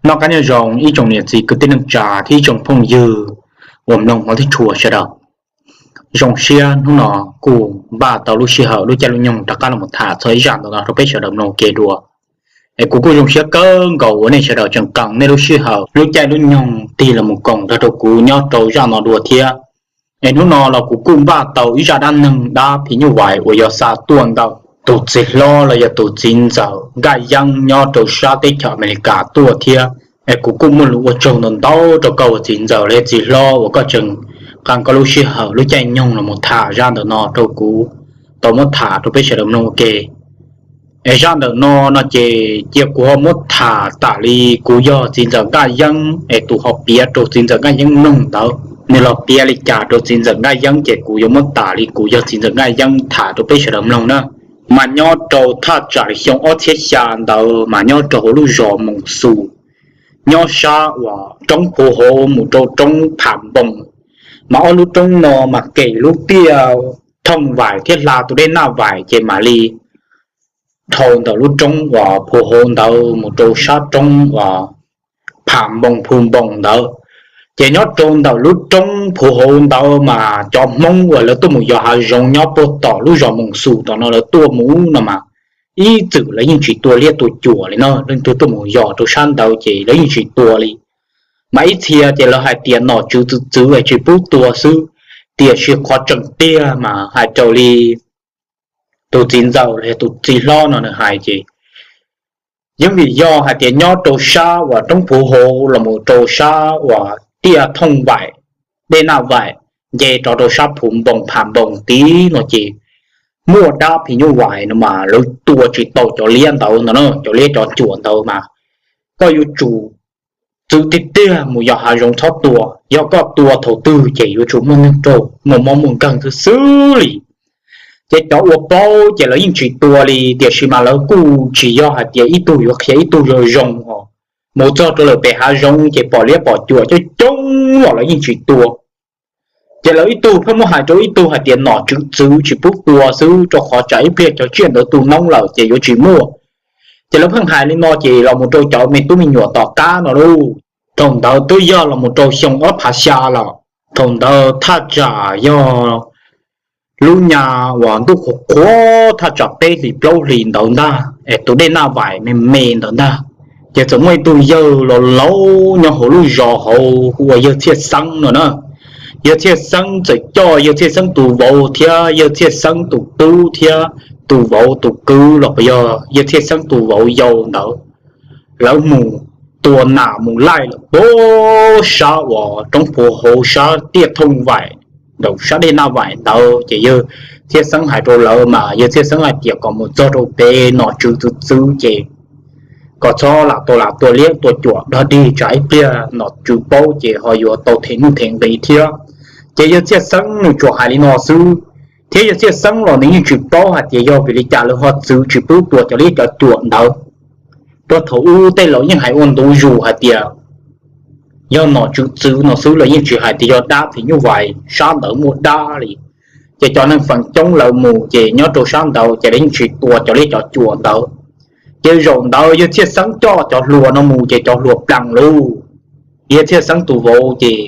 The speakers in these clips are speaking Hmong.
Noj qab nyob zoo ib tsoom niam txiv kwv tij neej tsa thiab ib tsoom phooj ywg uas mloog hmov thiab tshua sawv daws. Zoo siab hnub no kuj npaj tau lub sij hawm lub caij lub nyoog rov qab los tham txog ib zaj ntawm no rau peb sawv daws mloog ua ke dua. Es kuv kuj zoo siab kawg nkaus uas nej sawv daws tseem qee nej lub sij hawm lub caij lub nyoog tig los mus koom nrog rau kuv nyob rau zaj no dua thiab. Es hnub no los kuv kuj npaj tau ib zaj dab neeg dab phim nyuj vais uas yog xa tuaj ntawm tus txiv hlob los yog tus txiv ntxawm Nkaj Yeeb nyob rau sab teb chaws Amelikas tuaj thiab. Es kuv kuj muaj lus ua tsaug ntau ntau rau koj ua txiv ntxawm los yog txiv hlob uas koj tseem qee koj lub sij hawm lub caij nyoog los mus tham zaj ntawm no rau kuv tau muab tham rau peb sawv daws mloog ua ke. Es zaj ntawm no no ces cia kuv ho muab tham tam li kuv yog txiv ntxawm Nkaj Yeeb es tus ho piav rau txiv ntxawm Nkaj Yeeb mloog ntawd, nws los piav li cas rau txiv ntxawm Nkaj Yeeb ces kuv yuav muab tam li kuv yog txiv ntxawm Nkaj Yeeb tham rau peb sawv daws mloog na. Mas nyob rau thaj tsam li xyoo ob txhiab xya ntawd mas nyob rau hauv lub zos Moos Xus, nyob sab uas roob Phuv Hauv mus rau roob Pham Npoos. Mas ob lub roob no mas kem lub tiaj Thooj Vais thiab hla tus dej Naj Vais ces mam li dhau ntawm lub roob uas Phuv Hauv ntawd mus rau sab roob uas Pham Npoos Phu Npoos ntawd. Ces nyob rau ntawm lub roob Phuv Hauv ntawd mas cov Hmoob uas lawv tuaj mus yos hav zoov nyob puag tom lub zos Moos Xus tom no lawv tuaj mus no mas ib txwm lawv yeej tsis tua liab tua cuam li na, leej twg tuaj mus yos rau sab ntawd ces lawv yeej tsis tua li. Mas ib txhia ces lawv hais tias nom tswv txwv txwv es tsis pub tua xwb, tiam sis qhov tseem tiag mas hais raws li tus txiv ntxawm los yog tus txiv hlob no nws hais ces yeej vim yog hais tias nyob rau sab uas roob Phuv Hauv los mus rau sab uas tiaj Thooj Vais, dej Naj Vais nce rov rau sab Phuv Npoos Pham Npoos tid no ces muaj dab phim nyuj vais no mas lawv tua tsis tau cov liab ntawd no na, cov liab cov cuam ntawd mas koj yuav tsum txwv tiag tiag mus yos hav zoov txhob tua, yog koj tua thaum twg ces yuav tsum muaj neeg raug muaj mob muaj nkeeg xwb xwb li. Ces cov uas paub ces lawv yeej tsis tua li, tiam sis mas lawv kuj tsis yog hais tias ib tug yuav qhia ib tug zoo zoo os. Mus txog rau lawm pem hav zoov ces pom liab pom cuam coob coob los lawv yeej tsis tua. Ces lawv ib tug pheej muab hais rau ib tug hais tias nom tswv txwv tsis pub tua xwb, rau qhov tsam ib pliag cov tsiaj ntawd tu noob lawm ces yuav tsis muaj. Ces lawv pheej hais li no ces los mus rau cov me tub me nyuam tom qab no lauj. Thaum ntawd twb yog los mus rau xyoo ob phav xya lawm. Thaum ntawd thaj tsam yog lub nyas uas ntuj qhuav qhuav thaj tsam peb hlis plaub hlis ntawd ntag es tus dej Naj Vais me me ntawd ntag. Ces txawm muaj ib tug yawg laus laus nyob hauv lub zos hauv hu ua yawg Txhiaj Xeeb no na. Yawg Txhiaj Xeeb txawm coj yawg Txhiaj Xeeb tus vauv thiab yawg Txhiaj Xeeb tus tub thiab tus vauv tus kwv los puas yog yawg Txhiaj Xeeb tus vauv yau ntawd, lawv mus tua nas mus laij lawm puag sab uas roob Phuv Hauv sab tiaj Thooj Vais, ntawm sab dej Naj Vais ntawd. Ces yawg Txhiaj Xeeb hais rau lawv mas yawg Txhiaj Xeeb hais tias kom mus txog rau pem nom tswv txwv txwv ces kom txhob lam tua lam tua liab tua cuam dog dig, tsam ib pliag nom tswv paub ces ho yuav tau them nuj them nqi thiab. Ces yawg Txhiaj Xeeb nws tsuas hais li no xwb, thiab yawg Txhiaj Xeeb los nws yeej tsis paub hais tias yog vim li cas lawv ho txwv tsis pub tua cov liab cov cuam ntawd. Puag thaum ub tej laus yeej hais ua ntu zus hais tias yog nom tswv txwv no xwb, lawv yeej tsis hais tias yog dab phim nyuj vais sab ntawd muaj dab li. Ces cov neeg feem coob lawv mus ces nyob rau sab ntawd ces lawv yeej tsis tua cov liab cov cuam ntawd. Ces zaum ntawd yawg Txhiaj Xeeb coj cov hluas no mus ces cov hluas plees lauj. Yawg Txhiaj Xeeb tus vauv ces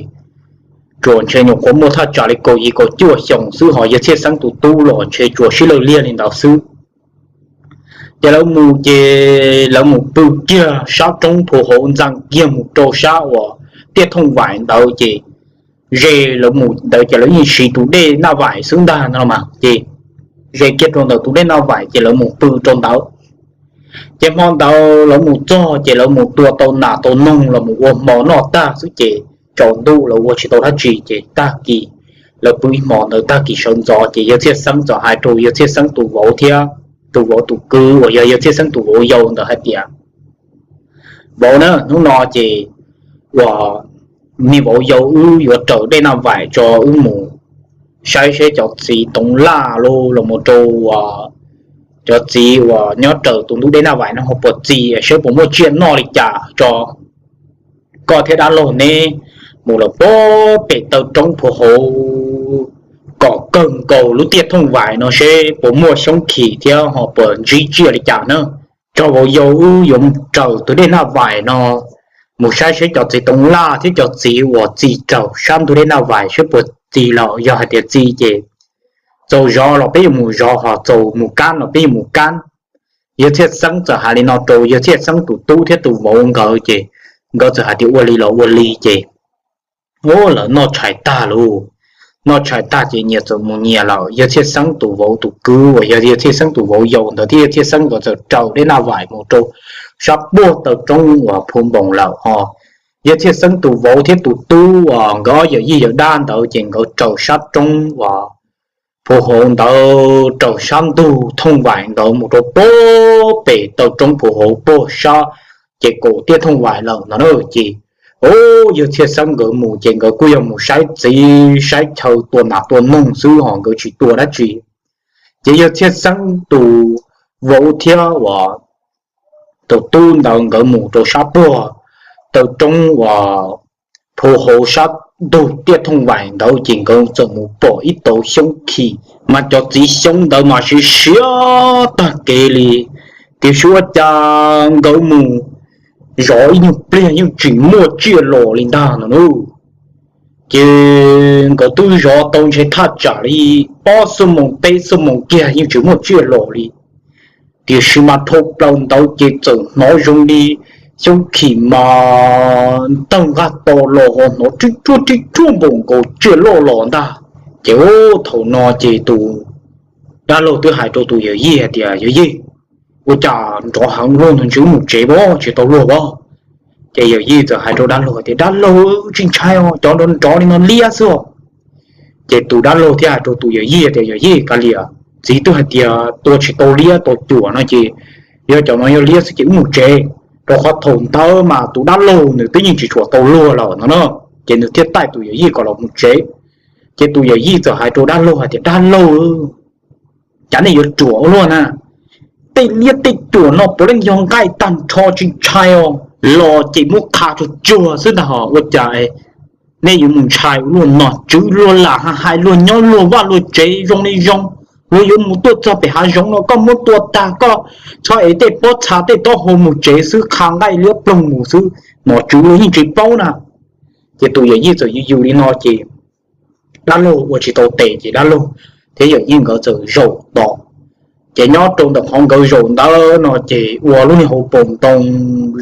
tsuas ntshe nyuam qhuav muaj thaj tsam li kaum yim kaum cuaj xyoos xwb, ho yawg Txhiaj Xeeb tus tub los ntshe tsuas sib lawj liag li ntawd xwb. Ces lawv mus ces lawv mus pw kiag sab roob Phuv Hauv ntxeev kiag mus rau sab uas tiaj Thooj Vais ntawd ces ze lawv mus ntawd ces lawv yeej siv tus dej Naj Vais xwb ntag no mas ces ze kiag rau ntawm tus dej Naj Vais ces lawv mus pw rau ntawd. Ces hmo ntawd lawv mus txog ces lawv mus tua tau nas tau noog los mus ua hmo noj tag xwb ces tsaus ntuj lawv ua tsis tau dab tsi ces tag kis lawv pw ib hmo ntawd tag kis sawv ntxov ces yawg Txhiaj Xeeb txawm hais rau yawg Txhiaj Xeeb tus vauv thiab tus vauv tus kwv uas yog yawg Txhiaj Xeeb tus vauv yau ntawd hais tias, vauv na, hnub no ces uas me vauv yau wb yuav raws dej Naj Vais tso wb mus saib seb cov txiv toov laj los mus rau cov txiv uas nyob raws tus ntug dej Naj Vais no ho puas txi, seb puas muaj tsiaj noj li cas tso. Koj thiab dab laug neb mus lawm puag pem taw roob Phuv Hauv kom kawg nkaus lub tiaj Thooj Vais no seb puas muaj xyoob khim thiab ho puas ntsib tsiaj li cas na. Tso vauv yau wb yuav raws tus dej Naj Vais no mus saib seb cov txiv toov laj thiab cov txiv uas txi raug sab ntug dej Naj Vais seb puas txi lawm. Yog hais tias txi ces txaus zov los peb yuav mus zov, ho txaus mus kab los peb yuav mus kab. Yawg Txhiaj Xeeb txawm hais li no rau Yawg Txhiaj Xeeb tus tub thiab tus vauv nkawd ces nkawd txawm hais tias ua li los ua li ces, u, lawv noj tshais tag lauj. Noj tshais tag ces nyias txawm mus nyias lawm. Yawg Txhiaj Xeeb tus vauv tus kwv uas yog Yawg Txhiaj Xeeb tus vauv yau ntawd thiab Yawg Txhiaj Xeeb nkawd txawm raws dej Naj Vais mus rau sab puag taw roob uas Phu Npoos lawm ho. Yawg Txhiaj Xeeb tus vauv thiab tus tub uas nkawd ob yawm yij yawm dab ntawd ces nkawd raws sab roob uas Phu Hauv ntawd, raws sab ntug Thooj Vais ntawd mus rau puag pem taw roob Phu Hauv puag sab ces kaum tiaj Thooj Vais lawm no na. Ces, u, Yawg Txhiaj Xeeb nkawd mus ces nkawd kuj yog mus saib txiv saib chaw tua nas tua noog xwb ho nkawd tsis tua dab tsi. Ces Yawg Txhiaj Xeeb tus vauv thiab uas tus tub ntawd nkawd mus rau sab puag taw roob uas Phu Hauv sab ntug tiaj Thooj Vais ntawd ces nkawd txawm mus pom ib tauv xyoob khim, mas cov txiv xyoob ntawd mas siav siav tag kev li. Tiam sis ua cas nkawd mus zov ib nyuag pliag yeej tsis muaj tsiaj los li ntag no na. Ces nkawd twb zov tau ntshe thaj tsam li ob xuab moos peb xuab moos kiag yeej tsis muaj tsiaj los li. Tiam sis mas dhau plaws ntawd ces txawm hnov zoo li xyoob khim mas ntawg nqaj to los ho hnov rib ruaj rib ruaj npaum nkaus tsiaj loj los ntag. Ces, u, thaum no ces tus dab laug twb hais rau tus yawm yij hais tias, Yawm yij, ua cas nrov heev luaj no, ntshe wb mus tsev pab tsis tau luag pab. Ces yawm yij txawm hais rau dab laug tias, Dab laug, tsis ntshai os, cov nrov nrov li no liab xwb os. Ces tus dab laug thiaj hais rau tus yawm yij tias, Yawm yij, kav liam, txiv twb hais tias tua tsis tau liab tau cuam no ces yog cov no yog liab xwb ces wb mus tsev. Rau qhov thaum ntawd mas tus dab laug nws twb yeej tsis tshua tau luag lawm no na. Ces nws thiaj taij tus yawm yij kom los mus tsev. Ces tus yawm yij txawm hais rau dab laug hais tias, Dab laug, cas nej yuav ruam ua luaj na, tej liab tej cuam no puav leej yog nqaij tag nrho, tsis ntshai os, los ces muab qha tsuag tsuag xwb ntag hos ua cas nej yuav mus ntshai ua luaj no. Tswv luag lam hais luag nyob luag vaj luag tsev zoo li zoo, luag yuav mus tuaj txog pem hav zoov no koj muab tua tag koj txhob ev tej pob txha tej taub hau mus tsev xwb, qha nqaij liab ploog mus xwb, nom tswv luag yeej tsis paub na. Ces tus yawm yij txawm yws yws li no ces dab laug ua tsis tau tes ces dab laug thiab yawm yij nkawd txawm zaum tos. Ces nyob rau ntawm qhov nkawd zaum ntawd no ces ua lub niag hauv paus ntoo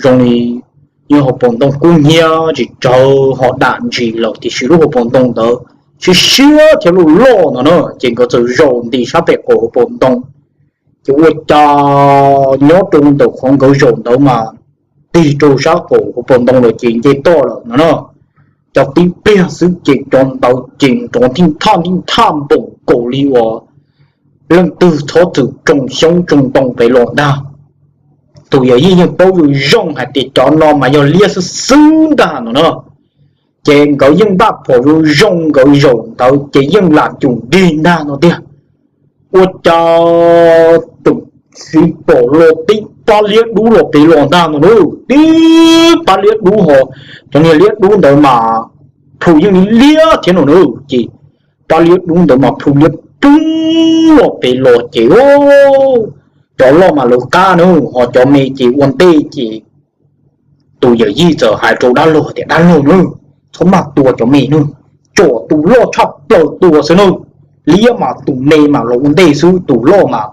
zoo li, lub hauv paus ntoo kub hnyiab tsis tsawg ho dam ntsis lawm tiam sis lub hauv paus ntoo ntawd siab siab thiab loj loj no na. Ces nkawd txawm zaum nti sab pem qaum hauv paus ntoo. Ces ua cas nyob rau ntawm qhov nkawd zaum ntawd mas tig rau sab qaum hauv paus ntoo lawm ces nce toj lawm no na. Cov tib pliag xwb ces cov ntawd ces nrov nthij nthaj nthij nthaj npaum nkaus li uas leej twg txhob txwm tsoo xyoob tsoo ntoo pem los ntag. Tus yawm yij yeej paub zoo zoo hais tias cov no mas yog liab xwb xwb ntag no na. Ces nkawd yeej npaj phom zoo zoo, nkawd zaum ntawd ces yeej lam cum dig ntag no tiag. Ua cas tus txiv pom los tib pab liab dub los pem los ntag no na. Tib pab liab dub ho, cov niag liab dub ntawd mas plhu yeej li liab thiab no na. Ces pab liab dub ntawd mas plhu liab ploog los pem los ces cov loj mas lawv qab na, ho cov me ces ua ntej ces tus yawm yij txawm hais rau dab laug tias, Dab laug na, txhob maj tua cov me na, tsom tus loj tshaj plaws tua xwb na. Liab mas tus me mas los ua ntej xwb, tus loj mas,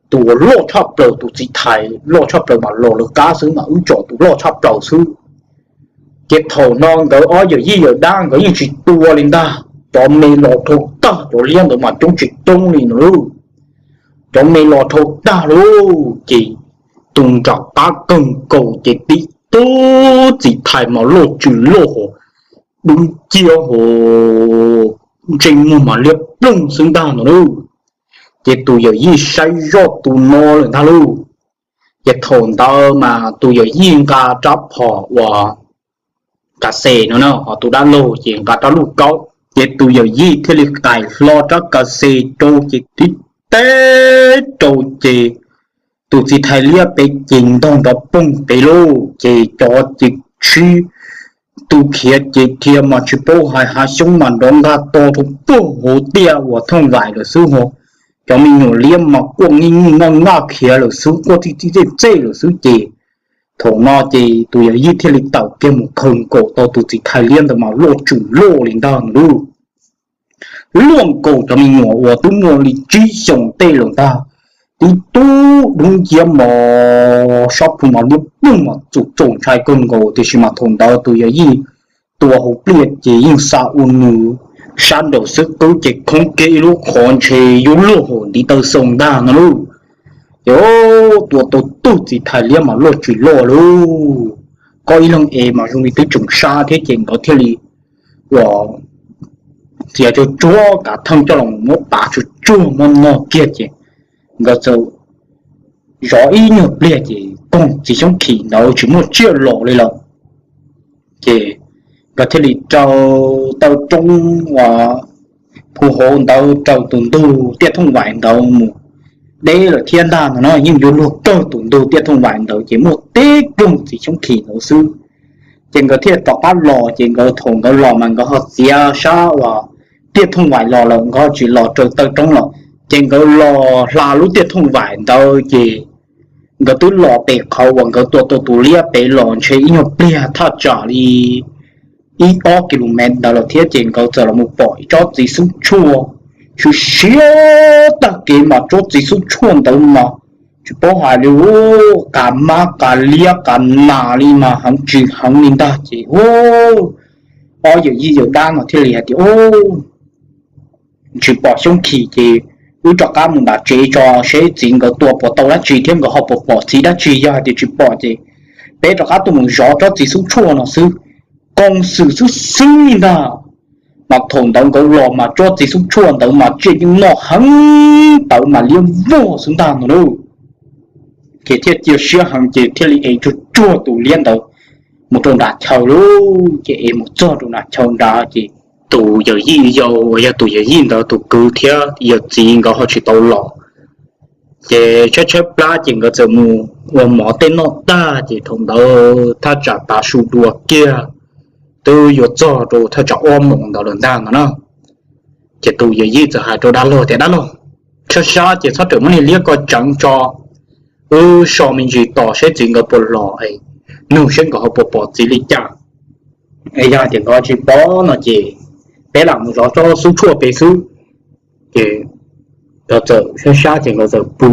tus uas loj tshaj plaws, tus txiv thais loj tshaj plaws mas los lawv qab xwb mas wb tsom tus loj tshaj plaws xwb. Ces thaum no nkawd ob yawm yij yawm dab nkawd yeej tsis tua li ntag, cov me los dhau tag, cov liab ntawd mas coob tsis coob li no. Cov me los dhau tag lauj, ces tus nram qab kawg nkaus ces tib tug txiv thais mas loj tsw loj hos, dub nciab hos, ntsej muag mas liab ploog xwb ntag no lauj. Ces tus yawm yij saib zoj tus no lawm ntag lauj. Ces thaum ntawd mas tus yawm yij nqa rab phom uas ka xes no na, ho tus dab laug ces nqa rab luj kaub. Ces tus yawm yij thiaj li qais hlo rab ka xes rau ces tib teb rau ces tus txiv thais liab pem ces ntog nrov poog pem lauj. Ces cov ces sib tu khiav ces dhia mas tsis paub hais, hav xyoob mas nrov nkag to rau puag hauv tiaj uas thooj vais lawm xwb ho. Cov me nyuam liab mas quaj nij nij naj naj khiav lawm xwb, quaj txij txij txej txej lawm xwb ces Thaum no ces tus yawm yij thiaj li tawm kiag mus khaws nkaus tau tus txiv thais liab ntawd mas luaj tsum loj li ntag no lauj. Luaj nkaus cov me nyuam uas twb muaj li tsib xyoos tej lawm ntag, tib tug dub nciab mos, sab plhu mas liab ploog mas txaus ntshai kawg nkaus, tiam sis mas thaum ntawd tus yawm yij tua hauv pliaj ces yeej xa ua nws sab nraum xwb, qwb ces khoob kiag ib lub qhov ntshe yuav luag hauv ntiv taw xoo ntag no lauj. Ces tua tau tug txiv thais liab mas luaj tsum loj lauj. Koj ib leeg es mas zoo li twb tseem sab thiab ces nkawd thiaj li ua txiav tsuag tsuag kav theej coj los muab pav tsuag tsuag muab noj kiag ces nkawd txawm zov ib nyuag pliag ces koog txiv xyoob khim ntawd tsis muaj tsiaj los li lawm. Ces nkawd thiaj li rau taw roob uas phu hauv ntawd rau tus ntug tiaj thooj vais ntawd mus deb lawm thiab ntag no na. Yeej yuav luag kawg tus ntug tiaj thooj vais ntawd ces muaj tib koog txiv xyoob khim ntawd xwb. Ces nkawd thiaj rov qab los, ces nkawd thaum nkawd los mas nkawd ho txiav sab uas tiaj thooj vais los lawm, nkawd tsis los rau taw roob lawm, ces nkawd los hla lub tiaj thooj vais ntawd ces nkawd twb los pem qhov uas nkawd tua tau tus liab pem los ntshe ib nyuag pliag thaj tsam li ib ob kilomev ntawd lawm thiab ces nkawd txawm los mus pom ib tsob txiv xub tshuaj siab siab tag kev mas tsob txiv xub tshuaj ntawd mas tsis paub hais li, qas mab qas liab qas nas li mas heev tsis heev li ntag ces ob yawm yij yawm dab no thiaj li hais tias, Tsis pom xyoob khim ces wb rov qab mus nram tsev tso seb txiv nkawd tua puas tau dab tsi thiab nkawd ho puas pom txiv dab tsi, yog hais tias tsis pom ces peb rov qab tuaj mus zov tsob txiv xub tshuaj no xwb. Koos xwm xwb xwb li ntag, mas thaum ntawd nkawd los mas tsob txiv xub tshuaj ntawd mas tsiaj yeej noj heev tawv mas liab vog xwb ntag no lauj. Ces thiaj cia siab heev ces thiaj li ev tsuag tsuag tus liab ntawd mus rau nram chaw lauj. Ces ev mus txog rau nram chaw nrad ces tus yawm yij yau uas yog tus yawm yij ntawd tus kwv thiab yawm txiv nkawd ho tsis tau los. Ces tshaib tshaib plab ces nkawd txawm mus ua mov tej noj tag ces thaum ntawd thaj tsam tav su dua kiag, twb yuav txog rau thaj tsam ob moos ntawd lawm ntag no na. Ces tus yawm yij txawm hais rau dab laug tias, Dab laug, sab sab ces txhob rawm muab niag liab ko tseev tso, wb so me ntsis tos saib txiv nkawd puas los, nug saib nkawd ho puas pom txiv li cas. Yog tias nkawd tsis pom no ces peb lam mus zov tsob xub tshuaj pem xwb. Ces nkawd txawm sab sab ces nkawd txawm pw.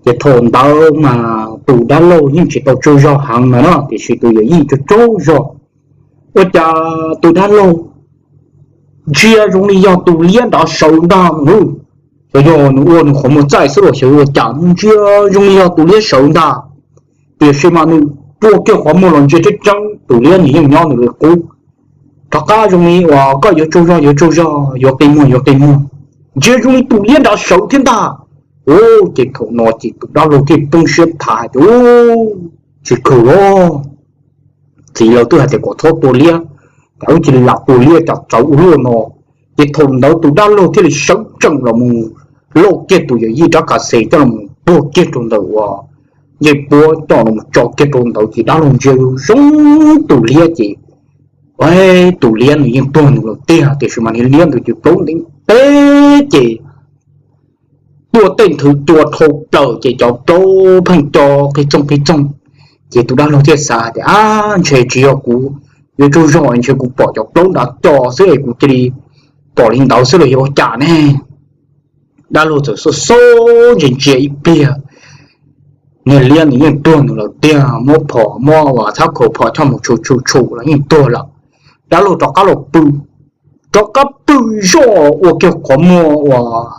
Ces thaum ntawd mas tus dab laug yeej tsis tau tsaug zog heev no na, tiam sis tus yawm yij tsaug tsaug zog. Ua cas tus dab laug ntsia zoo li yog tus liab nrad sawv ntag no. Xyov yog nws ua nws qhov muag txaij xwb los xyov ua cas ntsia zoo li yog tus liab sawv ntag. Tiam sis mas nws rua kiag qhov muag los ntsia tseeb tseeb tus liab nws yeej nyob nws li qub. Rov qab zoo li uas koj yuav tsaug zog yuav tsaug zog, yuav qi muag yuav qi muag, ntsia zoo li tus liab nrad sawv thiab ntag. Ces thaum no ces tus dab laug thiaj poob siab thav hais tias, Tsis khwm los, txiv lawv twb hais tias kom txhob tua liab, cas wb cia li lam tua liab cas txawv ua luaj no. Ces thaum ntawd tus dab laug thiaj li sawv tsees los mus lauj kiag tus yawm yij rab kas xes coj los puag kiag rau ntawm uas ncej puab coj los tso kiag rau ntawd ces dab laug ntsia zoo tus liab ces tus liab nws yeej tuag nws lawm tiag, tiam sis mas niag liab ntawd ces plaub ntev teb ces tuaj tej nthwv cua dhau plaws ces cov plaub pheej co qig txoog qig txoog. Ces tus dab laug thiaj xav tias, Ab, ntshe tsis yog kuv yuav tsaug zog, ntshe kuv pom cov plaub nrad co xwb es kuv cia li pom li ntawd xwb los yog ua cas ne? Dab laug txawm xauj xauj ntsia ntsia ib pliag, niag liab nws yeej tuag nws lawm tiag, muab phom muab uas txhab khaus phom choj mus tshum tshum tshum los yeej tuag lawm. Dab laug rov qab los pw, rov qab pw zoj ua kiag qhov muag uas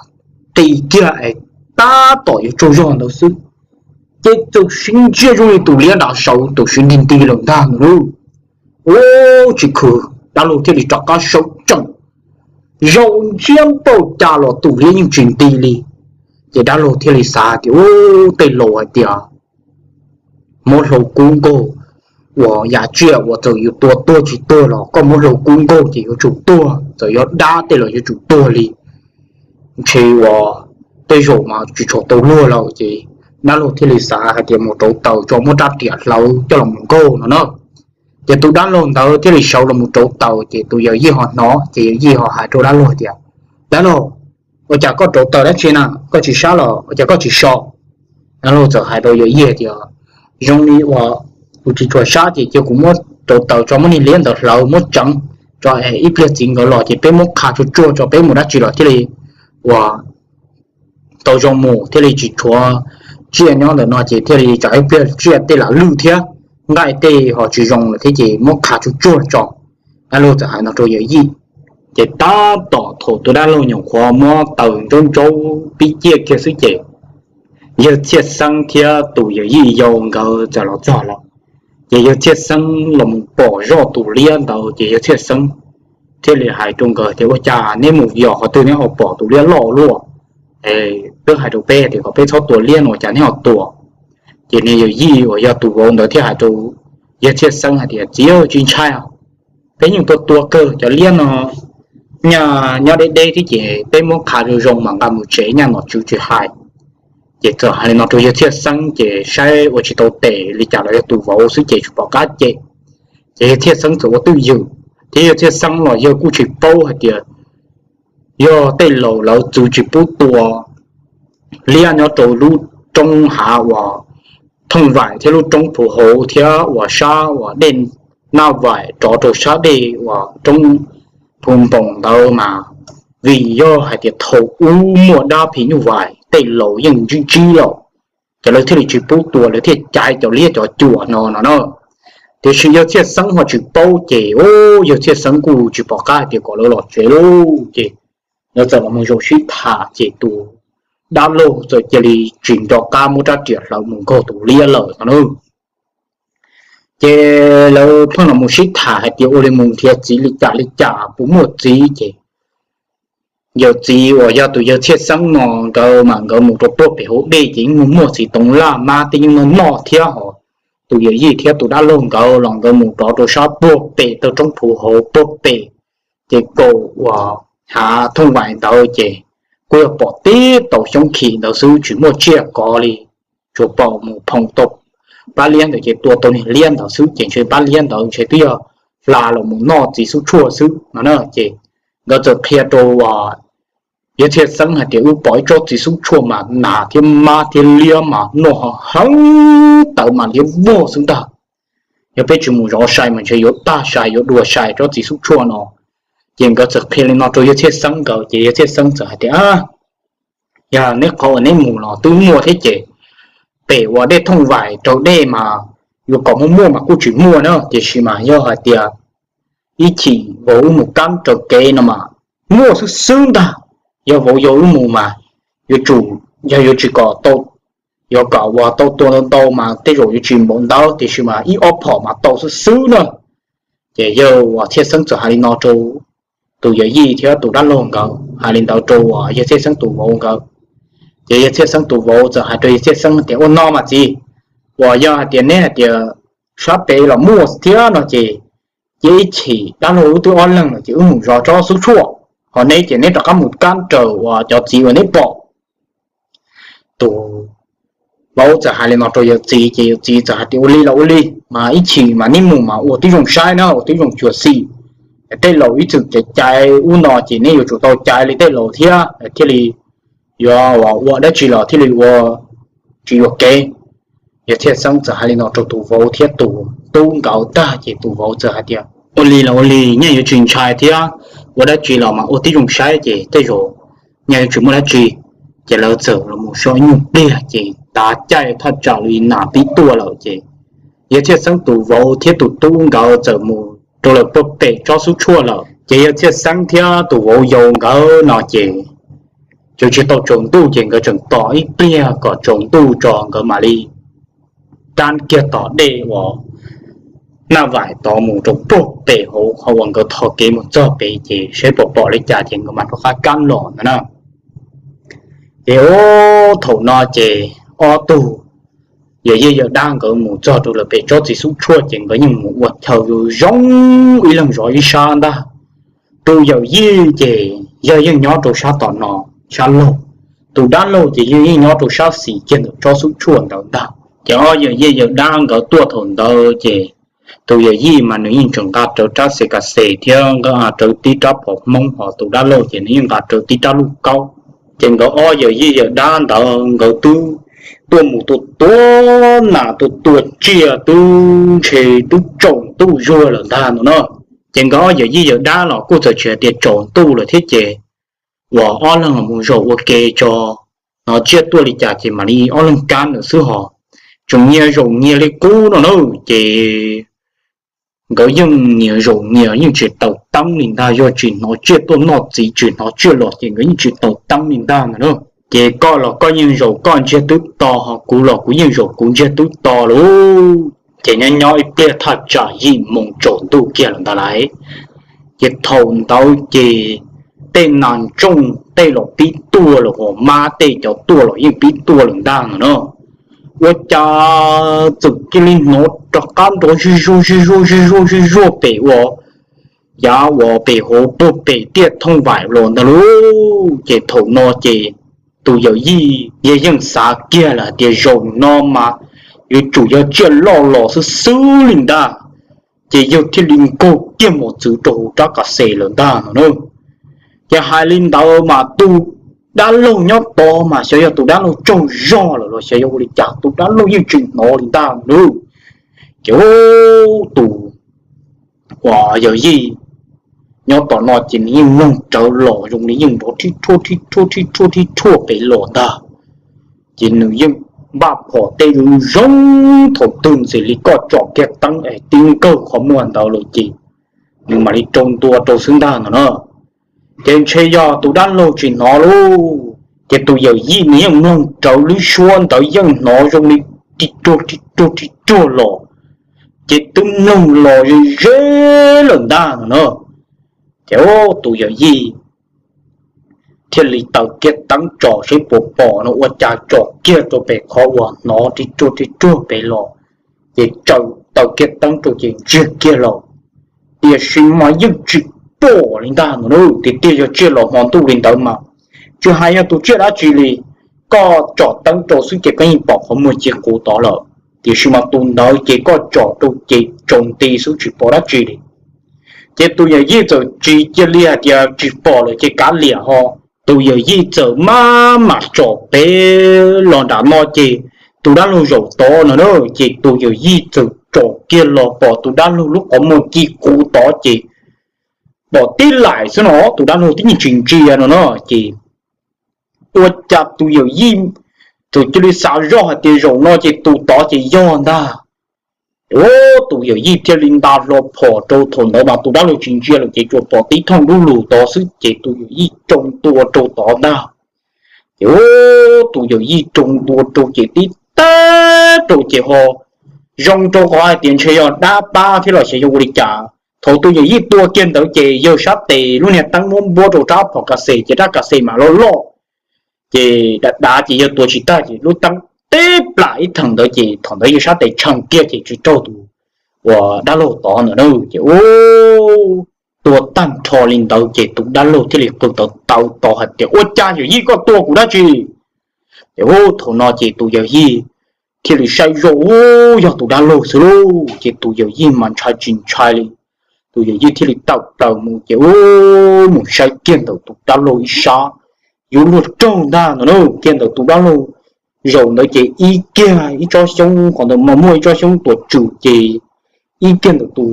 qis kiag es tab tom yuav tsaug zog ntawd xwb, ces txawm siv ntsia zoo li tus liab nrad sawv txawm siv nti nti lawm ntag no lauj. Ub, tsis khwv, dab laug thiaj li rov qab sawv tsees, zaum ntsiab npaum cas los tus liab yeej tsis nti li. Ces dab laug thiaj li xav tias, Ub, tej laus hais tias muab hlau kub nkaug, uas yam tsiaj uas txawm yus tua tuag tsis tuag los koj muab hlau kub nkaug ces yuav tsum tuag, txawm yog dab tej los yuav tsum tuag li. Ntshe uas tej zaum mas tsis tshua tau luag lawm ces dab laug thiaj li xav hais tias mus rauv taws tso muab rab riam hlawv coj los mus nkaug no na. Ces tus dab laug ntawd thiaj li sawv los mus rauv taws ces tus yawm yij ho hnov ces yawm yij ho hais rau dab laug tias, Dab laug, ua cas koj rauv taws dab tsi na, koj tsis sab los ua cas koj tsis so? Dab laug txawm hais rau yawm yij tias, Zoo li uas Kuv tsis tshua sab ces cia kuv muab rau taws tso, muab niag liab ntawd hlawv muab tseev tso, ib pliag txiv nkawd los ces peb muab qha tsuag tsuag tso, peb mus dab tsi los thiaj li uas tau zoo mus, thiaj li tsis tshuav tsiaj nyob ntawm no ces thiaj li tsam ib pliag tsiaj tej lam lwj thiab nqaij tej ho tsis zoo lawm thiab ces muab qha tsuag tsuag tso. Dab laug txawm hais no rau yawm yij. Ces tab tom thaum tus dab laug nyuam qhuav muab taws ntsaub ntsaub pib ciaj kiag xwb ces yawg Txhiaj Xeeb thiab tus yawm yij yau nkawd txawm los txog lawm. Ces yawg Txhiaj Xeeb los mus pom zoj tus liab ntawd ces yawg Txhiaj Xeeb thiaj li hais rau nkawd tias, Ua cas neb mus yos qhov twg neb ho pom tus liab loj luaj? Twb hais rau peb tias kom peb txhob tua liab no ua cas neb ho tua? Ces niag yawm yij uas yog tus vauv ntawd thiaj hais rau yawg Txhiaj Xeeb hais tias, Txiv, tsis ntshai, peb yeej tua tua kawg cov liab no, nyaj nyob deb deb thiab ces peb muab qha zoo zoo mas nqa mus tsev nyaj nom tswv tsis hais. Ces txawm hais li no rau yawg Txhiaj Xeeb ces saib ua tsis tau tes li cas los yog tus vauv xwb ces tsis pom qab cem. Ces yawg Txhiaj Xeeb txawm ua twj ywm, thiab yawg Txhiaj Xeeb los yawg kuj tsis paub hais tias yog tej laus lawv txwv tsis pub tua liab nyob rau lub roob hav uas Thooj Vaim thiab lub roob Phuv Hauv thiab uas sab uas dej Naj Vaim rov rau sab dej uas roob Phu Npoos ntawd mas, vim yog hais tias thaum ub muaj dab phim nyuj vais tej laus yeej ntsib ntsib lawm, ces lawv thiaj li tsis pub tua, lawv thiaj caiv cov liab cov cuam no no na. Tiam sis yawg Txhiaj Xeeb ho tsis paub ces yawg Txhiaj Xeeb kuj tsis pom qab hais tias kom lawv los tsev lauj. Ces lawv txawm los mus zaum sib tham ces tus dab laug txawm cia li tsis nco qab muab rab riam hlawv mus nkaug tus liab lawm no na. Ces lawv pheej los mus sib tham hais tias ua li mus nrhiav txiv li cas li cas puas muaj txiv ces yawm txiv uas yog tus yawg Txhiaj Xeeb no nkawd mas nkawd mus rau puag pem hauv dej ces yeej muaj muaj txiv toov laj mab tej yeej noj noj thiab ho tus yawm yij thiab tus dab laug nkawd los nkawd mus rov rau sab puag pem tawg roob Phuv Hauv puag pem ces kaum uas hav Thooj Vaim ntawd ces kuj yog pom tib tau xyoob khim ntawd xwb tsis muaj tsiaj kov li, tsuas pom mus phoom tau pab liab ntawd ces tua tau niag liab ntawd xwb ces ntshe pab liab ntawd ntshe twb yog hla los mus noj txiv xub tshuaj xwb no na. Ces nkawd txawm qhia rau yawg Txhiaj Xeeb hais tias wb pom ib tsob txiv xub tshuaj mas nas thiab mab thiab liab mas noj heev tawv mas liab vog xwb ntag. Yog peb tsis mus zov sai mas ntshe yuav tag sai yuav dua sai tsob txiv xub tshuaj no. Ces nkawd txawm qhia li no rau yawg Txhiaj Xeeb nkawd ces yawg Txhiaj Xeeb txawm hais tias, Yog neb qhov uas neb mus los twb muaj thiab ces pem uas dej Thooj Vaim raug dej mas yuav kom muaj muaj mas kuj tsis muaj na, tiam sis mas yog hais tias ib chim vauv wb mus kab raws kev no mas muaj xwb xwb ntag. Yog vauv yau wb mus mas yuav tsum, yog yuav tsis kom tau, yuav kom uas tau tua ntau ntau mas tej zaum yuav tsis npaum ntawd, tiam sis mas ib ob phom mas tau xwb xwb na. Ces yawg uas Txhiaj Xeeb txawm hais li no rau tus yawm yij thiab tus dab laug nkawd, hais li ntawd rau uas yawg Txhiaj Xeeb tus vauv nkawd. Ces yawg Txhiaj Xeeb tus vauv txawm hais rau yawg Txhiaj Xeeb tias, Ua no mas txiv, uas yog hais tias neb hais tias sab pem los muaj thiab no ces cia ib chim dab laug wb twb ob leeg no ces wb mus zov tsob xub tshuaj, ho neb ces neb rov qab mus kab raws uas cov txiv uas neb pom. Tus vauv txawm hais li no rau yawm txiv ces yawm txiv txawm hais tias, Ua li los ua li, mas ib chim mas neb mus mas ua tib zoo saib na, ua tib zoo xyuam xim. Tej laus ib txwm caiv caiv ub no ces neb yuav tsum tau caiv li tej laus thiab thiaj li yuav ua dab tsi los thiaj li ua tsis yuam kev. Yawg Txhiaj Xeeb txawm hais li no rau tus vauv thiab tus tub nkawd tag ces tus vauv txawm hais tias, Ua li los ua li, nyaj yuav tsis ntshai thiab, ua dab tsi los mas ua tib zoo saib ces tej zaum nyaj yuav tsis muaj dab tsi. Ces lawv txawm los mus so ib nyuag pliag ces tav caij thaj tsam li nas pib tuaj lawm ces yawg Txhiaj Xeeb tus vauv thiab tus tub nkawd txawm mus rau lawm puag pem tsob xub tshuaj lawm. Ces yawg Txhiaj Xeeb thiab tus vauv yau nkawd no ces tseem tsis tau tsaus ntuj ces nkawd tseem tos ib pliag kom tsaus ntuj tso nkawd mam li kab kiag tom dej uas Naj Vaim tod mus rau puag pem hauv qhov uas nkawd tho kev mus txog pem ces saib puas pom li cas ces nkawd mam rov qab kab los ntawd na. Ces thaum no ces ob tug yawm yij yawm dab nkawd mus txog rau lawm pem tsob txiv xub tshuaj ces nkawd yeej mus ua chaw zoo zoo ib leeg zov ib sab ntag. Tus yawm yij ces yawg yeej nyob rau sab tom no, sab laug. Tus dab laug ces yawg yeej nyob rau sab xis kiag ntawm tsob xub tshuaj ntawd ntag. Ces ob yawm yij yawm dab nkawd tuaj thaum ntawd ces tus yawm yij mas nws yeej tseem nqa rawv rab xes kas xes thiab nqa rawv tib rab phom hmoob, ho tus dab laug ces nws yeej nqa rawv tib rab luj kaub. Ces nkawd ob yawm yij yawm dab ntawd nkawd twb tuaj mus tua tua nas tua tua tsiaj twb ntshe twb tsaus ntuj zuag lawm ntag no na. Ces nkawd ob yawm yij yawm dab los kuj txawm tsis hais tias tsaus ntuj lawm thiab ces uas ob leeg los mus zaum ua ke tso, hnov tsiaj tuaj li cas ces mam li ob leeg kab ntawd xwb hos. Tseem nyias zaum nyias li qub no na, ces nkawd yeej nyias zaum nyias yeej tsis taus teeb li ntag, yog tsis hnov tsiaj tuaj noj txiv tsis hnov tsiaj los ces nkawd yeej tsis taus teeb li ntag no na. Ces koj los koj yeej zaum koj ntsiag twb to, ho kuv los kuv yeej zaum kuv ntsiag twb to lauj. Ces nyob nyob ib pliag thaj tsam yim moos tsaus ntuj kiag lawm ntag lauj. Ces thaum ntawd ces tej nas ntsooj tej los pib tuaj lawm, hos mab tej cov tuaj los yeej pib tuaj lawm ntag no na. Ua cas txawm cia li hnov rov qab nrov zig zuag zig zuag zig zuag zig zuag pem ua, yav uas pem hauv puag pem tiaj thooj vaim los ntag lauj. Ces thaum no ces tus yawm yij yeej xav kiag lawm hais tias zaum no mas yuav tsum yog tsiaj loj los xwb xwb li ntag. Ces yawg thiaj li nkaug kiag mos txwv rau hauv rab kas xes lawm ntag no na. Ces hais li ntawd mas tus dab laug nyob tod mas xyov yog tus dab laug tsaug zog lawm los xyov yog ua li cas tus dab laug yeej tsis hnov li ntag no na. Ces tus uas yawm yij nyob tom no ces nws yeej mloog rawv los zoo li yeej nrov rhib rhuaj rhib rhuaj rhib rhuaj rhib rhuaj pem los ntag. Ces nws yeej npaj phom tej zoo zoo, thaum twg ntxim li koj tsom kiag teeb es tib nkawg qhov muag ntawd lawm ces nws mam li rau ntua rau xwb ntag no na. Ces ntshe yog tus dab laug tsis hnov lauj. Ces tus yawm yij nws yeej mloog rawv lub suab ntawd yeej hnov zoo li ri ruag ri ruag ri ruag los, ces twb mloog los ze ze lawm ntag no na. Ces tus yawm yij thiaj li taws kiag teeb tsom seb puas pom no, ua cas tsom kiag rau pem qhov uas hnov ri ruag ri ruag pem los, ces tsaws taws kiag teeb rau ces ntsiag kiag los, tiam sis mas yeej tsis pom li ntag no na. Tiag tiag yog tsiaj los hmo ntuj li ntawd mas tsis hais yog tus tsiaj dab tsi li, koj tsom teeb rau xwb ces koj yeej pom qhov muag ci quv tod lawm. Tiam sis mas tus ntawd ces koj tsom rau ces tsaus nti xwb tsis pom dab tsi li. Ces tus yawm yij txawm tsis cia li hais tias tsis pom lawm ces kav liam ho. Tus yawm yij txawm maj mam tsom pem los nram no ces tus dab laug zaum tod no na, ces tus yawm yij txawm tsom kiag los pom tus dab laug lub qhov muag ci quv tod ces pom tib laim xwb no, tus dab laug twb yeej tsis ntsia no na. Ces ua cas tus yawm yij txawm cia li xav zoj hais tias zaum no ces tus tod ces yog ntag. Tus yawm yij thiaj li nta hlo phom rau, thaum ntawd mas tus dab laug tsis ntsia lawm ces tsuas pom tib thooj dub lug tod xwb ces tus yawm yij rau ntua rau tod ntag. Ces tus yawm yij rau ntua rau ces tib tag rau ces ho zoo rau qhov hais tias ntshe yog dab pab thiab los xyov yog ua li cas. Thaum tus yawm yij tua kiag ntawd ces yawg sab tes lub niag teeb muab npuab rau rab phom kas xes ces rab kas xes mas loj loj, ces dav dav ces yawg tua tsis tag ces lub teeb teb plam ib theem ntawd ces thaum ntawd yawg sab tes tshee kiag ces tsis raug tus uas dab laug tod ntawd na. Ces ua tua tag nrho li ntawd ces tus dab laug thiaj li qw tawv tawv tod hais tias ua cas yawm yij koj tua kuv dab tsi? Ces ua thaum no ces tus yawm yij thiaj li saib zoj ua yog tus dab laug xwb lauj. Ces tus yawm yij mas ntshai tsis ntshai li, tus yawm yij thiaj li tawm plaws mus ces ua mus saib kiag ntawm tus dab laug ib sab, yuav luag raug ntag no na. Kiag ntawm tus dab laug zaum ntawd ces ib kiag ib tsob xyoob, qhov ntawd mas muaj ib tsob xyoob tuam tswm ces ib kiag ntawm tus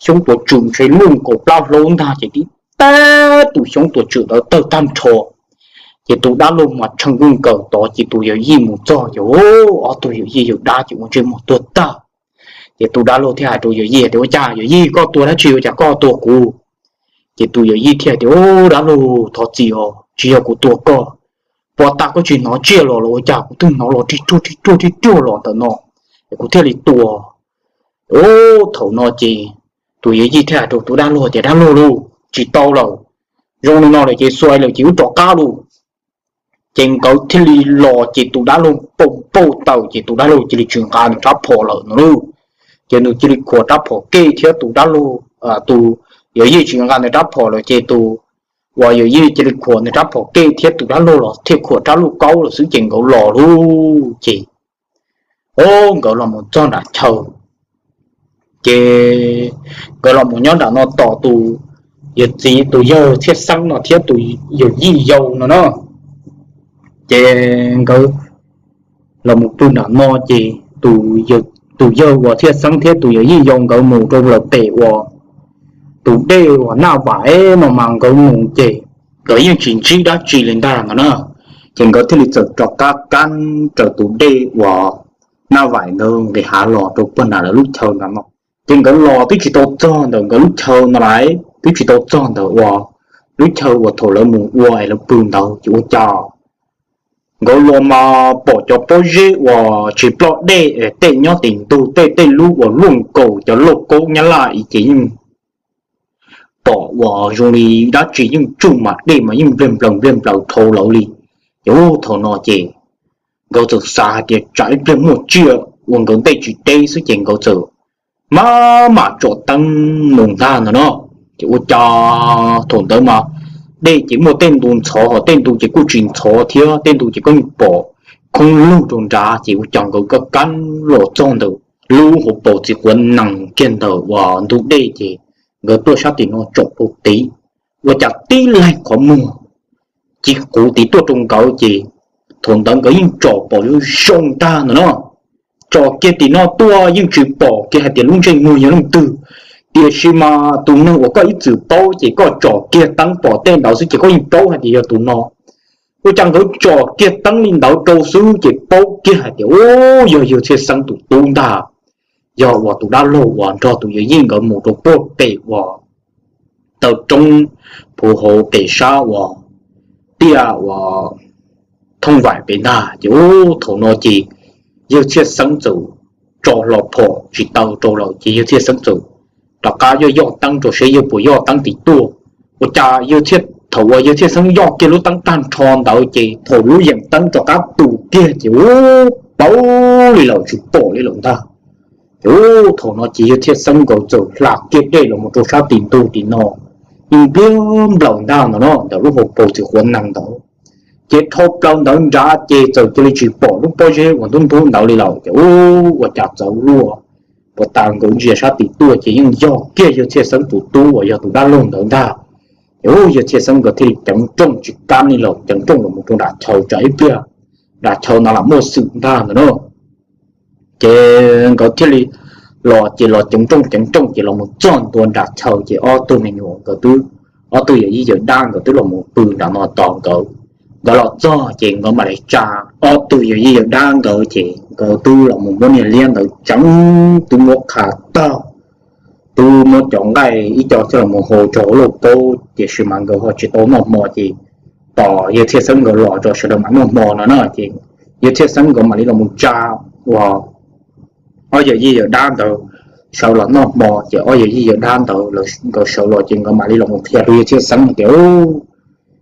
xyoob tuam tswm ntshe luaj nkaus plab hlaub ntag ces tib tag tus xyoob tuam tswm ntawd tawg tag nrho. Ces tus dab laug mas tshee kawg nkaus tod ces tus yawm yij mus txog ces ob tug yawm yij yawm dab ces ua ntsej muag tuag tag. Ces tus dab laug thiaj hais rau yawm yij tias ua cas yawm yij koj tua dab tsi ua cas koj tua kuv? Ces tus yawm yij thiaj tias ua dab laug thov txim os, tsis yog kuv tua koj, pom tag koj tsis hnov tsiaj los los ua cas kuv twb hnov los rig ruag rig ruag rig ruag los ntawm no, es kuv thiaj li tua. Ua thaum no ces tus yawm yij thiaj hais rau tus dab laug tias dab laug lauj, tsis tau lawm, zoo li no lawm ces xuav lawm ces wb rov qab lauj. Ces nkawd thiaj li los ces tus dab laug poob pauj taws ces tus dab laug cia li tsis nqa nws rab phom lawm no lauj. Ces nws cia li khuam rab phom kej thiab tus dab laug, tus yawm yij tsis nqa nws rab phom lawm ces tus uas yawm yij cia li khuam nws rab phom kej thiab tus dab laug los thiaj khuam rab lauj kaub lawm xwb ces nkawd los lauj. Ces o nkawd los mus txog nram chaw, ces nkawd los mus nyob nram no tos tus yawm txiv tus yawg txhiaj xeeb no thiab tus yawm yij yau no na. Ces nkawd los mus pw nram no ces tus yawg uas Txhiaj Xeeb thiab tus yawm yij yau nkawd mus rau lawm pem uas tus dej uas Naj Vaim no mas nkawd mus ces nkawd yeej tsis ntsib dab tsi li ntag no na. Ces nkawd thiaj li txawm rov qab kab raws tus dej uas Naj Vaim ntawd nqis hav los rau puag nram lawv lub chaw nram no. Ces nkawd los twb tsis tau txog ntawm nkawd lub chaw no lawm, twb tsis tau txog ntawm uas lub chaw uas thaum lawv mus ua es lawv pw ntawd ces ua cas nkawd los mas pom cov pob zeb uas tsis ploj dej, tej nyob tim ntug tej, tej lub uas luaj nkaus cov lauj kaub nyab laj ib ces yeej pom uas zoo li dab tsi yeej tsuj mas dej mas yeej npliag nplaws npliag nplaws dhau lawv li. Ces thaum no ces nkawd txawm xav hais tias tsam ib pliag muaj tsiaj ua nkawd ntej tsis deb xwb ces nkawd txawm maj mam tsom teeb mus ntag ntag no. Ces ua cas thaum ntawd mas dej ces muaj tej ntu ntxhov ho tej ntu ces kuj tsis ntxhov thiab, tej ntu ces koj yeej pom khoob lug rau nrad. Ces ua cas nkawd kab kab los txog ntawm lub hauv paus txiv quav nees kiag ntawm uas ntug dej ces nkawd tuaj sab tim no tsom pau tiv, ua cas tib leeg qhov muag ci quv tiv tuaj rau nkawd ces thaum ntawd nkawd yeej tsom pom zoo zoo ntag ntag no. Tsom kiag tim no tuaj yeej tsis pom kiag hais tias lub ntsej muag yog leej twg, tiam sis mas tus neeg uas koj ib txwm paub ces koj tsom kiag teeb pom tej ntawd xwb ces koj yeej paub hais tias yog tus no. Ua cas nkawd tsom kiag teeb li ntawd rau xwb ces paub kiag hais tias u, yog yawg Txhiaj Xeeb tus tub ntag, yog uas tus dab laug uas nrog tus yawm yij nkawd mus rau puag pem uas taw roob phuv hauv pem sab uas tiaj uas thooj vaim pem ntag. Ces u, thaum no ces yawg Txhiaj Xeeb txawm tso hlo phom tsis taw rau lawm ces yawg Txhiaj Xeeb txawm rov qab yoj yoj teeb rau seb yawg puas yoj teeb tim tuaj. Ua cas yawg Txhiaj, thaum uas yawg Txhiaj Xeeb yoj kiag lub teeb tag nrho ntawd ces thaum lub yeem teeb rov qab tu kiag ces u, paub li lawm tsis pom li lawm ntag. Ces u, thaum no ces yawg Txhiaj Xeeb nkawd txawm hla kiag dej los mus rau sab tim ntug tim no, yeej npliag nplaws ntag ntag no ntawm lub hauv paus txiv quav nees ntawd. Ces dhau plaws ntawd nrad ces txawm cia li tsis pom lub pob zeb uas ntub ntub ntawd li lawm ces u, ua cas txawv luaj. Puag ta nkawd ntsia sab tim tuaj ces yeej yog kiag yawg Txhiaj Xeeb tus tub uas yog tus dab laug ntawd ntag. Ces u, yawg Txhiaj Xeeb nkawd thiaj li ceev nrooj tsis kam li lawm, ceev nrooj los mus rau nram chaw tsam ib pliag nram chaw no lam muaj xwm ntag ntag no. Ces nkawd thiaj li los ces los ceev nrooj ceev nrooj ces los mus txog ntua nram chaw ces ob tug me nyuam nkawd twb, ob tug yawm yij yawm dab nkawd twb los mus pw nram no tos nkawd. Nkawd los txog ces nkawd mam li tsa ob tug yawm yij yawm dab nkawd ces nkawd twb los mus muab niag liab ntawd tseev, twb muab qha tag, twb muab cov nqaij ib co coj los mus hau rau hauv lauj kaub, tiam sis mas nkawd ho tsis tau noj hmo ces tos yawg Txhiaj Xeeb nkawd los rau sawv daws mam noj hmo no na. Ces yawg Txhiaj Xeeb nkawd mam li los mus tsa uas ob yawm yij yawm dab ntawd sawv los noj hmo ces ob yawm yij yawm dab ntawd nkawd sawv los ces nkawd mam li los mus qhia rau yawg Txhiaj Xeeb hais tias,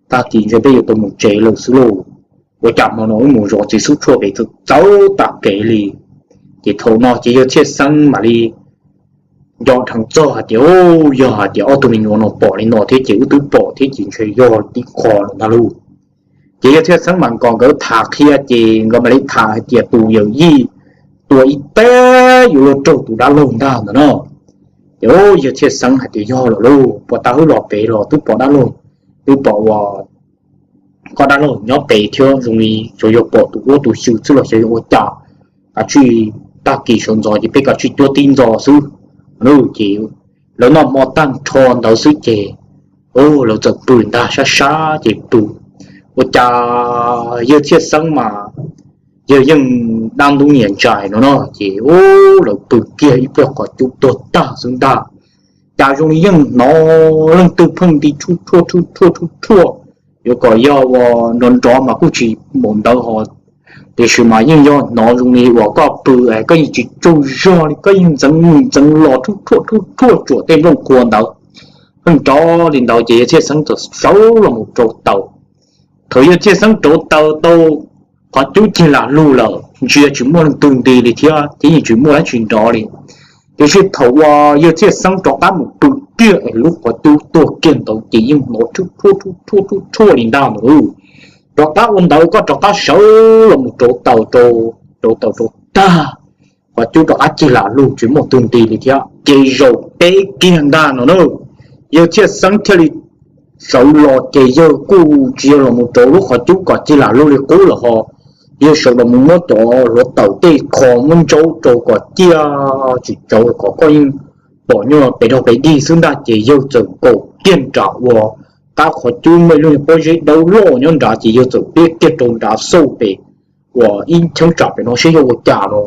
tag kis ntshe peb yuav tau mus tsev lawm xwb lauj. Ua cas hmo no wb mus zov txiv xub tshuaj pem txawv tag kev li. Ces thaum no ces yawg Txhiaj Xeeb mam li nco dheev txog hais tias, yog hais tias ob tug me nyuam no pom li no thiab ces wb twb pom thiab ces ntshe yog tib qho lawm ntag lauj. Ces yawg Txhiaj Xeeb mas nkaus nkawd tham qhia ces nkawd mam li tham hais tias tus yawm yij tua ib teg yuav luag raug tus dab laug ntag ntag no. Ces yawg Txhiaj Xeeb hais tias yog lawm lauj, puag ta wb los pem los twb pom dab laug, twb pom uas koj dab laug nyob pem thiab zoo li xyov yuav pom tus ub tus xyw xwb los xyov yuav ua cas. Kav tsij tag kis sawv ntxov ces peb kav tsij cuab tib ntxo xwb. Ces lawv noj hmo tag nrho ntawd xwb ces lawv txawm pw ntag, sab sab ces pw. Ua cas yawg Txhiaj Xeeb mas yawg yeej dab ntub nyiam ntsais no no ces lawv pw kiag ib pliag qhov cub tuag tag xwb ntag. Cas zoo li yeej hnov leej twg pheej nti rhuj rhuaj rhuj rhuaj rhuj rhuaj, yuav kom yog uas nrov nrov mas kuj tsis npaum ntawd ho, tiam sis mas yeej yog hnov zoo li uas koj pw es koj yeej tsis tsaug zog li, koj yeej ntxeev mus ntxeev los rhuj rhuaj rhuj rhuaj tsuam tej nplooj qhuav ntawd. Pheej nrov li ntawd ces yawg Txhiaj Xeeb txawm sawv los mus rauv taws. Thaum yawg Txhiaj Xeeb rauv taws tau qhov cub cig lam lug lawm ntsia tsis muaj leej twg nti li thiab ces yeej tsis muaj dab tsi nrov li. Tiam sis thaum uas yawg Txhiaj Xeeb rov qab mus pw kiag es lub qhov cub tuag kiag ntawd ces yeej hnov rhuj rhuaj rhuj rhuaj rhuj rhuaj li ntag ntag. Rov qab ua ntawd koj rov qab sawv los mus rauv taws rau, rauv taws rau tag, qhov cub rov qab cig lam lug tsis muaj twg nti li thiab ces zaum peb kiag ntag no na. Yawg Txhiaj Xeeb thiaj li sawv los ces yawg kuj tsis yog los mus rauv lub qhov cub kom cig lam lug li qub lawm ho, yawg sawv los mus muab cov hluav taws tej qho muab ntsaub rau kom ciaj tsis tsawv kom koj yeej pom nyuag pes rog pes dig xwb ntag. Ces yawg txawm kaum kiag nram uas qab qhov cub muaj ib lub pob zeb dawb loj nyob nrad, ces yawg txawm pliab kiag rau nrad xauj pem uas ib cheeb tsam pem no saib yog ua cas no.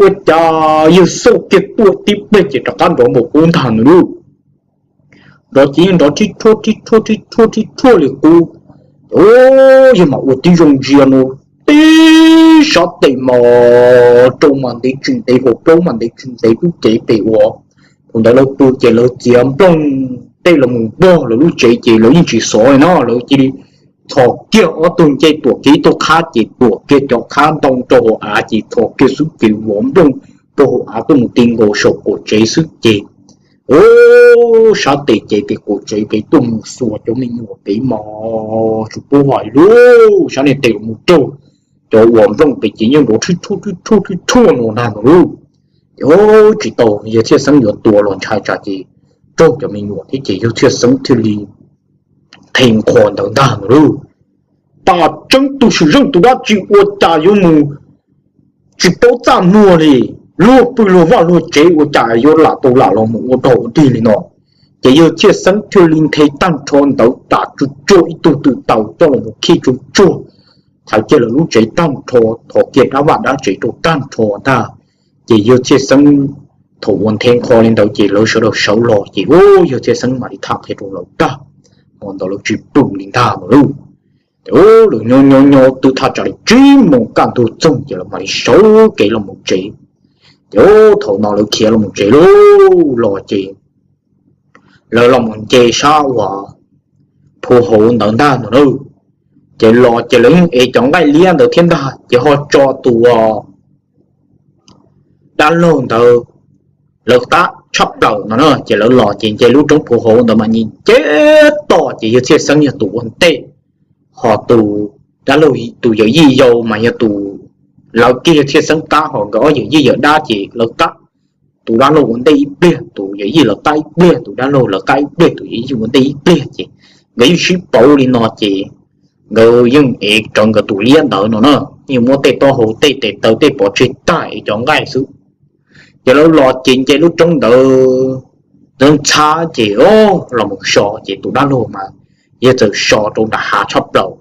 Ua cas yawg xauj kiag tuaj tib pliag ces rov qab nrov npaum qub ntag no lauj. Nrov ces yeej nrov rhib rhuaj rhib rhuaj rhib rhuaj rhib rhuaj li qub. Yawg mam ua tib zoo ntsia no, tib sab tes mas rau mas ntev tsis ntev, hauv plaub mas ntev tsis ntev, lub cev pem uas thaum ntawd lawv pw ces lawv txiav nplooj tej los mus npog lawv lub tsev ces lawv yeej tsis xov li no, lawv cia li txhos kiag ob tug ncej tuam kiag ib tug qhab ces tuam kiag cov qhab ntoo rau hauv av ces txhos kiag xwb ces vov nplooj rau hauv av tuaj mus ti nkaus saum qaum tsev xwb ces, o, sab tes ces pem qaum tsev pem tuaj mus xuas cov me nyuam pem mas tsis pub hais li, sab niag tes los mus raug cov uas nplooj pem ces yeej nrov rhib rhuaj rhib rhuaj rhib rhuaj no ntag no lauj. Ces tsis tau, yawg Txhiaj Xeeb yuav tua los ntshai tsam ces raug cov me nyuam thiab ces yawg Txhiaj Xeeb thiaj li qhia nqho ntawd ntag no lauj. Pam tseeb tus sim zeej tus dab tsi ua cas yuav mus tsis paub txaj muag li, luag pw luag vaj luag tsev ua cas yuav lam tau lam los mus ua dog ua dig li no. Ces yawg Txhiaj Xeeb thiaj li nthe tag nrho ntawd tas tsuag tsuag ib tug twm taws coj los mus khij tsuag tsuag, thaiv kiag lawv lub tsev tag nrho, thov kiag dab vaj dab tsev rau tag nrho ntag. Ces yawg Txhiaj Xeeb, thaum uas nthe nqho li ntawd ces lawv sawv daws sawv los ces yawg Txhiaj Xeeb mam li tham qhia rau lawv tag, hmo ntawd lawv tsis pw li ntag no lauj. Ces lawv nyob nyob nyob twb thaj tsam li tsib moos kaj ntug txoog ces lawv mam li sawv kev los mus tsev. Ces thaum no lawv khiav los mus tsev lauj, los ces lawv los mus nce sab uas phu hauv ntawd ntag no lauj. Ces los ces lawv yeej ev cov nqaij liab ntawd thiab ntag ces ho tso tus dab laug ntawd lawv qab tshaj plaws no na. Ces lawv los ces nce lub roob phu hauv ntawd mas nce nce toj ces yawg Txhiaj Xeeb yog tus ua ntej, ho tus dab laug tus yawm yij yau mas yog tus, lawv kiag yawg Txhiaj Xeeb qab ho nkawd ob yawm yij yawm dab ces lawv qab. Tus dab laug ua ntej ib pliag, tus yawm yij lawv qab ib pliag, tus dab laug lawv qab ib pliag, tus yawm yij ua ntej ib pliag ces nkawd yeej sib pauv li no ces nkawd yeej ev rawv nkawd tus liab ntawd no na, yeej muab tej taub hau tej tes taw tej pov tseg tag ev cov nqaij xwb. Ces lawv los ces nce lub roob ntawd ntxhab ces los mus so ces tus dab laug mas yawg txawm so rau nram hav tshaj plaws.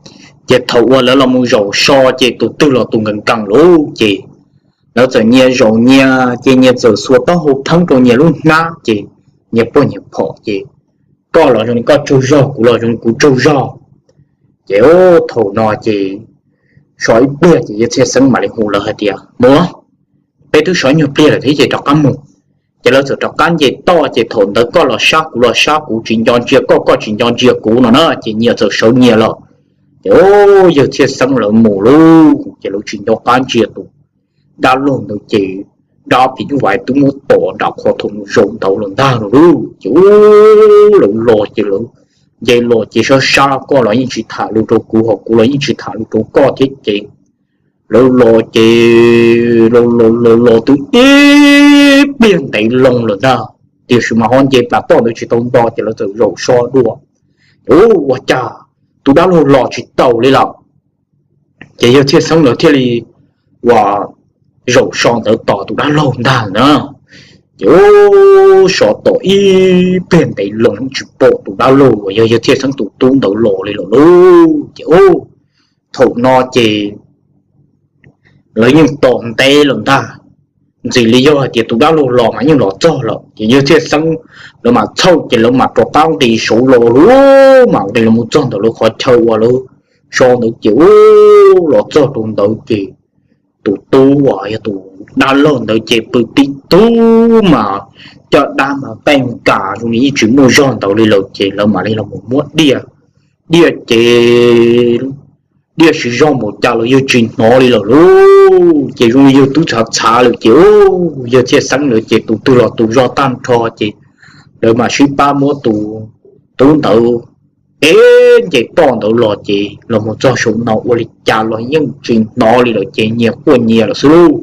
Ces thaum uas lawv los mus zaum so ces tus twg los tus nkees nkees lauj ces lawv txawm nyias zaum nyias ces nyias txawm xuas taub hau pheeb rau nyias lub hnab ces nyias puag nyias phom ces koj los zoo li koj tsaug zog, kuv los zoo li kuv tsaug zog. Ces thaum no ces so ib pliag ces yawg Txhiaj Xeeb mam li hu lawv hais tias, Mus, peb twb so ib nyuag pliag lawm thiab ces rov qab mus. Ces lawv txawm rov qab nce toj ces thaum ntawd koj los sab kuv los sab, kuv tsis nco ntsia koj, koj tsis nco ntsia kuv no na ces nyias txawm sawv nyias los. Ces yawg Txhiaj Xeeb lawv mus lauj ces lawv tsis nco qab ntsia tus dab laug ntawd ces dab phim nyuj vais twb muab tom nram qhov thaum mus zaum ntawd los ntag no lauj. Ces lawv los ces lawv nce los ces sab sab koj los yeej tsis tham lus rau kuv ho kuv los yeej tsis tham lus rau koj thiab ces lawv los ces los los los los twb ib pliag ntev loo lawm ntag, tiam sis mas ho nce plas toj ntawd tsis tau nto ces lawv txawm zaum so dua. Ces ua cas tus dab laug los tsis tau li lawm. Ces yawg Txhiaj Xeeb lawv thiaj li uas zaum so ntawd tos tus dab laug ntag na. Ces so tos ib pliag ntev loo tsis pom tus dab laug uas yog yawg Txhiaj Xeeb tus tub ntawd los li lawm lauj. Ces thaum no ces lawv yeej tos ntev lawm ntag, ntxim li yog hais tias tus dab laug los mas yeej los txog lawm ces yawg Txhiaj Xeeb lawv mam txhawj ces lawv mam rov qab nqis saud los lauj, mam nqis los mus txog ntawm lawv qhov chaw uas lawv so ntawd ces ub los txog rau ntawd ces tus tub uas yog tus dab laug ntawd ces pw tib tug mas caj dab mas nqaij nkas zoo li yeej tsis muaj zog ntawd li lawm ces lawv mam li los mus muab diaj, diaj ces diaj siv zog npaum cas los yawg tsis hnov li lawm lauj. Ces zoo li yawg twb txhav txhav lawm ces yawg Txhiaj Xeeb lawv ces tus twg los tus zog tag nrho ces lawv mam sib pab muab tus tub ntawd ev nce toj ntawd los ces los mus txog saum no ua li cas los yeej tsis hnov li lawm ces nyias quaj nyias lawm xwb lauj.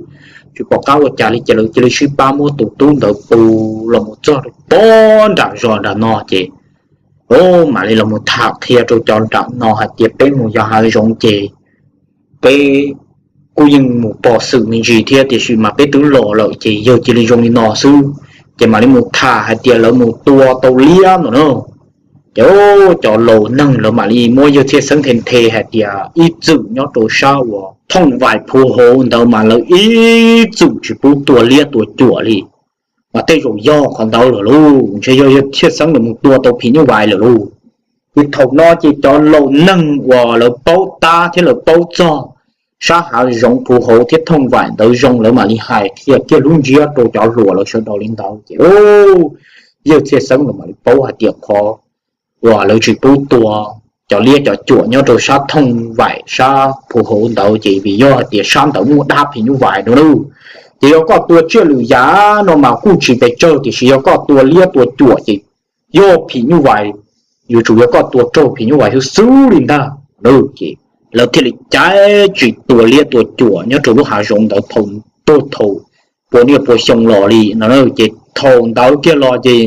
Tsis pom qab ua cas li ces lawv cia li sib pab muab tus tub ntawd pw los mus txog rau pob nram zos nram no ces mam li los mus tham qhia rau cov nram no hais tias peb mus yos hav zoov ces peb kuj yeej mus pom xwm me ntsis thiab, tiam sis mas peb twb los lawm ces yawg cia li zoo li no xwb. Ces mam li mus tham hais tias lawv mus tua tau liab no na. Ces cov laus neeg lawv mam li muab yawg Txhiaj Xeeb nthe nthe hais tias ib txwm nyob rau sab uas thooj vaim phu hauv ntawd mas lawv ib txwm tsis pub tua liab tua cuam li. Mas tej zaum yog qhov ntawd lawm lauj, ntshe yog yawg Txhiaj Xeeb lawv mus tua tau phim nyuj vais lawm lauj. Ces thaum no ces cov laus neeg uas lawv paub tab thiab lawv paub txog sab hav zoov phu hauv thiab thooj vaim ntawd zoo, lawv mam li hais qhia kiag lub ntsiab rau cov hluas lawv sawv daws li ntawd ces yawg Txhiaj Xeeb lawv mam li paub hais tias qhov uas lawv tsis pub tua cov liab cov cuam nyob rau sab thooj vaim sab phu hauv ntawd ces vim yog hais tias sab ntawd muaj dab phim nyuj vais no lauj. Ces yog koj tua tsiaj lwm yam no mas kuj tsis pes tsawg, tiam sis yog koj tua liab tua cuam ces yog phim nyuj vais, yuav tsum yog koj tua raug phim nyuj vais xwb xwb li ntag. Ces lawv thiaj li caiv tsis tua liab tua cuam nyob rau lub hav zoov ntawd thaum, thaum pua niaj pua xyoo los li no. Ces thaum ntawd kiag los ces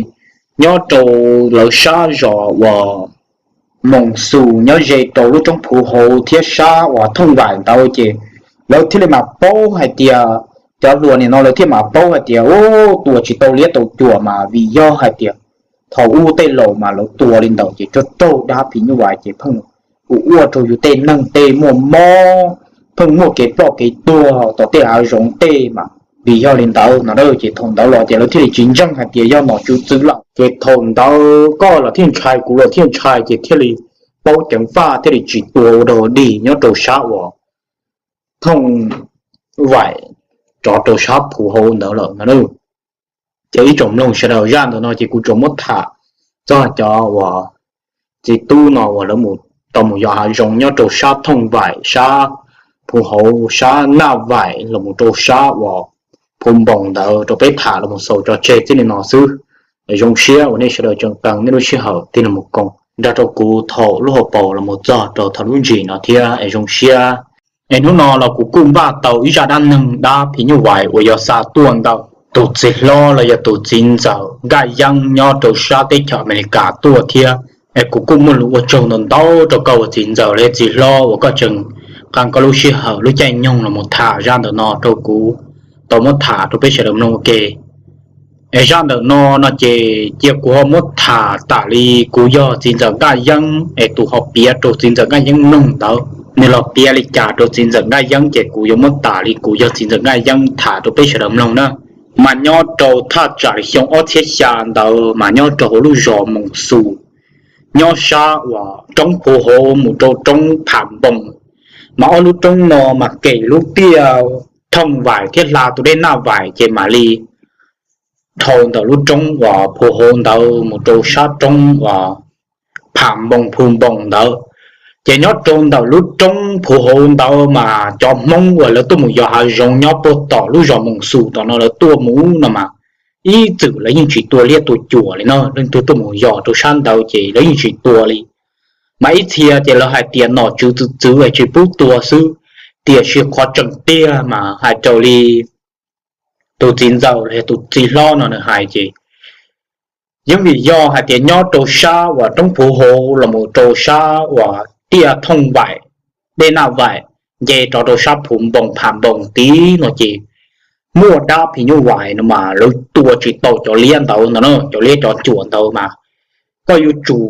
nyob rau lawv sab zos uas Moos Xus nyob ze rau lub roob phu hauv thiab sab uas thooj vaim ntawd ces lawv thiaj li mam paub hais tias, cov hluas nim no lawv thiaj mam paub hais tias ua tua tsis tau liab tau cuam mas vim yog hais tias thaum ub tej laus mas lawv tua li ntawd ces raug raug dab phim nyuj vais ces pheej ua rau yus tej neeg tej muaj mob, pheej muaj kev ploj kev tuag tom tej hav zoov tej mas vim yog li ntawd no. Ces thaum ntawd los ces lawv thiaj li tsis ntseeg hais tias yog nom tswv txwv lawm. Ces thaum ntawd koj los thiaj ntshai, kuv los thiaj ntshai, ces thiaj li paub ceev faj thiaj li tsis tua ua dog dig nyob rau sab uas thooj vaim rov rau sab phu hauv ntawd lawm no. Ces ib tsoom mloog sawv daws, zaj ntawm no ces kuv tsuas muab tham txog cov uas txiv tub no uas lawv mus, tau mus yos hav zoov nyob rau sab thooj vaim sab phu hauv sab naj vaim los mus rau sab uas phu npoos ntawd rau peb tham los mus xaus tso tseg txij li no xwb. Zoo siab uas nej sawv daws tseem qee nej lub sij hawm tig los mus koom nrog rau kuv thaum lub hauv paus los mus txog rau thaum lub ntsis no thiab es zoo siab. Es hnub no los kuv kuj npaj tau ib zaj dab neeg dab phim nyuj vais uas yog xa tuaj ntawm tus txiv hlob los yog tus txiv ntxawm Nkaj Yeeb nyob rau sab teb chaws Amelikas tuaj thiab. Es kuv kuj muaj lus ua tsaug ntau ntau rau koj ua txiv ntxawm los yog txiv hlob uas koj tseem qee koj lub sij hawm lub caij nyoog los mus tham zaj ntawm no rau kuv tau muab tham rau peb sawv daws mloog ua ke. Es zaj ntawm no no ces cia kuv ho muab tham tam li kuv yog txiv ntxawm Nkaj Yeeb es tus ho piav rau txiv ntxawm Nkaj Yeeb mloog ntawd nws los piav li cas rau txiv ntxawm Nkaj Yeeb ces kuv yuav muab tham li kuv yog txiv ntxawm Nkaj Yeeb tham rau peb sawv daws mloog na. Mas nyob rau thaj tsam li xyoo ob txhiab xya ntawd mas nyob rau hauv lub zos Moos Xus, nyob sab uas roob Phu Hauv mus rau roob Pham Npoos, mas ob lub roob no mas kem lub tiaj Thooj Vais thiab hla tus dej Naj Vais ces mam li dhau ntawm lub roob uas Phu Hauv ntawd mus rau sab roob uas Pham Npoos Phu Npoos ntawd. Ces nyob rau ntawm lub roob Phu Hauv ntawd mas cov Hmoob uas lawv tuaj mus yos hav zoov nyob puag tom lub zos Moos Xus tom no lawv tuaj mus no mas ib txwm lawv yeej tsis tua liab tua cuam li no, leej twg tuaj mus yos rau sab ntawd ces lawv yeej tsis tua li. Mas ib txhia ces lawv hais tias nom tswv txwv txwv es tsis pub tua xwb, tiam sis qhov tseem tiag mas hais raws li tus txiv ntxawm los yog tus txiv hlob no nws hais ces yeej vim yog hais tias nyob rau sab uas roob Phu Hauv los mus rau sab uas tiaj Thooj Vais, dej Naj Vais, nce rov rau sab Phu Npoos Pham Npoos tid no ces muaj dab phim nyuj vais no mas lawv tua tsis tau cov liab ntawd no na, cov liab cov cuam ntawd mas koj yuav tsum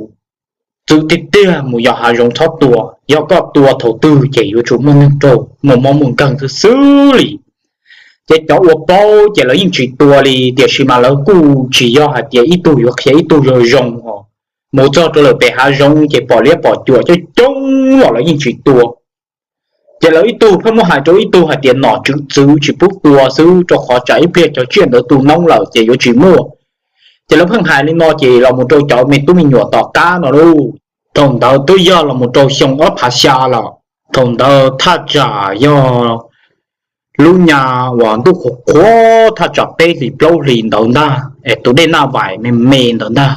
txwv tiag tiag mus yos hav zoov txhob tua, yog koj tua thaum twg ces yuav tsum muaj neeg raug muaj mob muaj nkeeg xwb xwb li. Ces cov uas paub ces lawv yeej tsis tua li, tiam sis mas lawv kuj tsis yog hais tias ib tug yuav qhia ib tug zoo zoo os. Mus txog rau lawm pem hav zoov ces pom liab pom cuam coob coob los lawv yeej tsis tua. Ces lawv ib tug pheej muab hais rau ib tug hais tias nom tswv txwv tsis pub tua xwb, rau qhov tsam ib pliag cov tsiaj ntawd tu noob lawm ces yuav tsis muaj. Ces lawv pheej hais li no ces los mus rau cov me tub me nyuam tom qab no lauj. Thaum ntawd twb yog los mus rau xyoo ob phav xya lawm. Thaum ntawd thaj tsam yog lub nyas uas ntuj qhuav qhuav thaj tsam peb hlis plaub hlis ntawd ntag es tus dej Naj Vais me me ntawd ntag.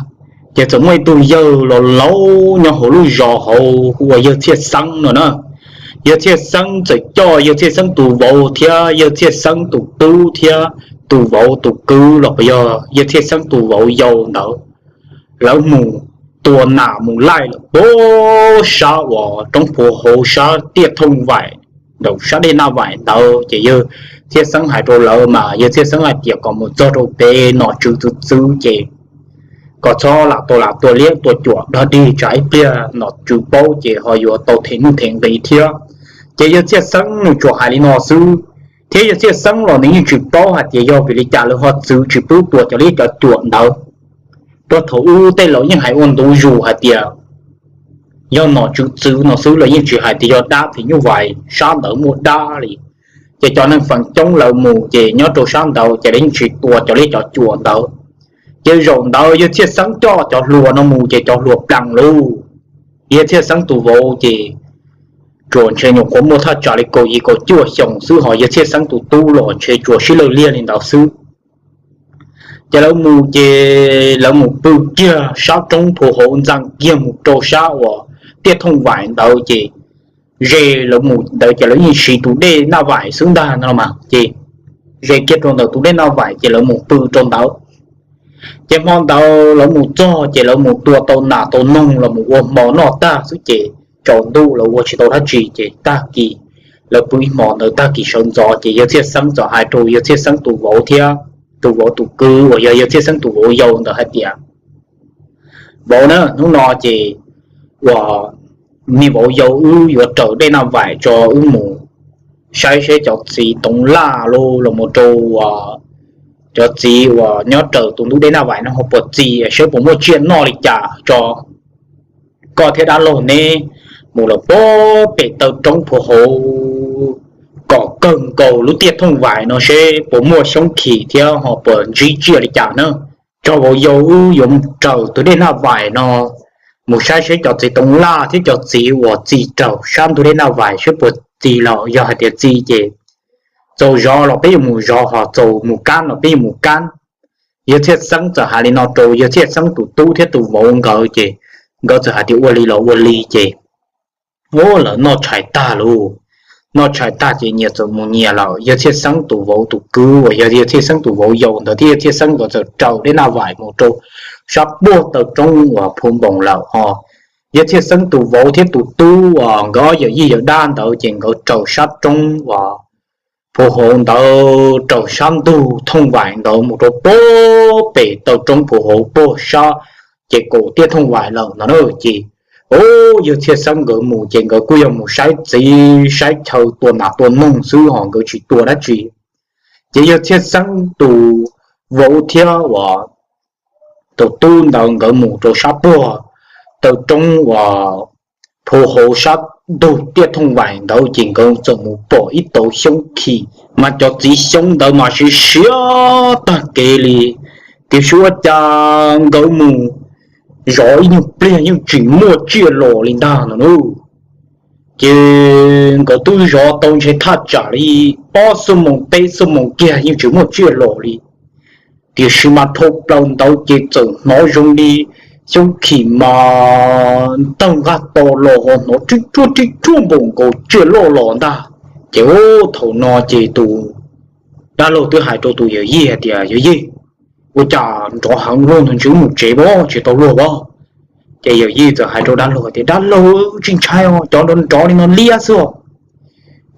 Ces txawm muaj ib tug yawg laus laus nyob hauv lub zos hauv hu ua yawg Txhiaj Xeeb no na. Yawg Txhiaj Xeeb txawm coj yawg Txhiaj Xeeb tus vauv thiab yawg Txhiaj Xeeb tus tub thiab tus vauv tus kwv los puas yog yawg Txhiaj Xeeb tus vauv yau ntawd, lawv mus tua nas mus laij lawm puag sab uas roob Phu Hauv sab tiaj Thooj Vais, ntawm sab dej Naj Vaim ntawd. Ces yawg Txhiaj Xeeb hais rau lawv mas yawg Txhiaj Xeeb hais tias kom mus txog rau pem nom tswv txwv txwv ces kom txhob lam tau lam tua liab tua cuam dog dig tsam ib pliag nom tswv paub ces ho yuav tau them nuj them nqi thiab. Ces yawg Txhiaj Xeeb nws tsuas hais li no xwb, thiab yawg Txhiaj Xeeb los nws yeej tsis paub hais tias yog vim li cas lawv ho txwv tsis pub tua cov liab cov cuam ntawd. Rau thaum ub tej laus yeej hais ua ntu zus hais tias yog nom tswv txwv no xwb, lawv yeej tsis hais tias yog dab phim nyuj vais sab ntawd muaj dab li. Ces cov neeg feem coob lawv mus ces nyob rau sab ntawd ces lawv yeej tsis tua cov liab cov cuam ntawd. Ces zaum ntawd yawg Txhiaj Xeeb coj cov hluas no mus ces cov hluas plaas lug. Yawg Txhiaj Xeeb tus vauv ces tsuas ntshe nyuam qhuav muaj thaj tsam li kaum yim kaum cuaj xyoos xwb, ho yawg Txhiaj Xeeb tus tub los ntshe tsuas sib lawj liag li ntawd xwb. Ces lawv mus ces lawv mus pw kiag sab roob phu hauv ntxeev kiag mus rau sab uas tiaj thooj vaim ntawd ces ze lawv mus ntawd ces lawv yeej siv tus dej Naj Vaim xwb ntag no mas ces ze kiag rau ntawm tus dej Naj Vaim ces lawv mus pw rau ntawd. Ces hmo ntawd lawv mus txog ces lawv mus tua tau nas tau noog los mus ua hmo noj tag xwb ces tsaus ntuj lawv ua tsis tau dab tsi ces tag kis lawv pw ib hmo ntawd tag kis sawv ntxov ces yawg Txhiaj Xeeb txawm hais rau yawg Txhiaj Xeeb tus vauv thiab tus vauv tus kwv uas yog yawg Txhiaj Xeeb tus vauv yau ntawd hais tias, vauv na, hnub no ces uas me vauv yau wb yuav raws dej Naj Vaim tso wb mus saib seb cov txiv toov laj los mus rau cov txiv uas nyob raws tus ntug dej Naj Vaim no ho puas txi, seb puas muaj tsiaj noj li cas tso. Koj thiab dab laug neb mus lawm puag pem taw roob phu hauv kom kawg nkaus lub tiaj thooj vaim no seb puas muaj xyoob khim thiab ho puas ntsib tsiaj li cas na. Tso vauv yau wb yuav raws tus dej Naj Vaim no mus saib seb cov txiv toov laj thiab cov txiv uas txi raws sab ntug dej Naj Vaim seb puas txi los yog hais tias txi ces txaus zov los peb yuav mus zov, ho txaus mus kab los peb yuav mus kab. Yawg Txhiaj Xeeb txawm hais li no rau yawg Txhiaj Xeeb tus tub thiab tus vauv nkawd ces nkawd txawm hais tias ua li los ua li ces lawv noj tshais tag lauj. Noj tshais tag ces nyias txawm mus nyias lawm. Yawg Txhiaj Xeeb tus vauv tus kwv uas yog yawg Txhiaj Xeeb tus vauv yau ntawd thiab yawg Txhiaj Xeeb nkawd txawm raws dej Naj Vaim mus rau sab puag taw roob uas phu npoos lawm ho. Yawg Txhiaj Xeeb tus vauv thiab tus tub uas nkawd ob yawm yij yawm dab ntawd ces nkawd raws sab roob uas phu hauv ntawd raws sab ntug thooj vaim ntawd mus rau puag pem taw roob phu hauv puag sab ces kaum tiaj thooj vaim lawm no na. Ces yawg Txhiaj Xeeb nkawd mus ces nkawd kuj yog mus saib txiv saib chaw tua nas tua noog xwb ho nkawd tsis tua dab tsi. Ces yawg Txhiaj Xeeb tus vauv thiab uas tus tub ntawd nkawd mus rau sab puag taw roob uas phu hauv sab ntug tiaj thooj vaim ntawd ces nkawd txawm mus pom ib tauv xyoob khim mas cov txiv xyoob ntawd mas siav siav tag kev li. Tiam sis ua cas nkawd mus zov ib nyuag pliag yeej tsis muaj tsiaj los li ntag no na. Ces nkawd twb zov tau ntshe thaj tsam li ob xuab moos peb xuab moos kiag yeej tsis muaj tsiaj los li. Tiam sis mas dhau plaws ntawd ces txawm hnov zoo li xyoob khim mas ntawg nqaj to los ho hnov rib ruaj rib ruaj npaum nkaus tsiaj loj los ntag. Ces thaum no ces tus dab laug twb hais rau tus yawm yij hais tias, yawm yij, ua cas nrov heev luaj no, ntshe wb mus tsev pab tsis tau luag pab. Ces yawm yij txawm hais rau dab laug tias, dab laug, tsis ntshai os, cov nrov nrov li no liab xwb os.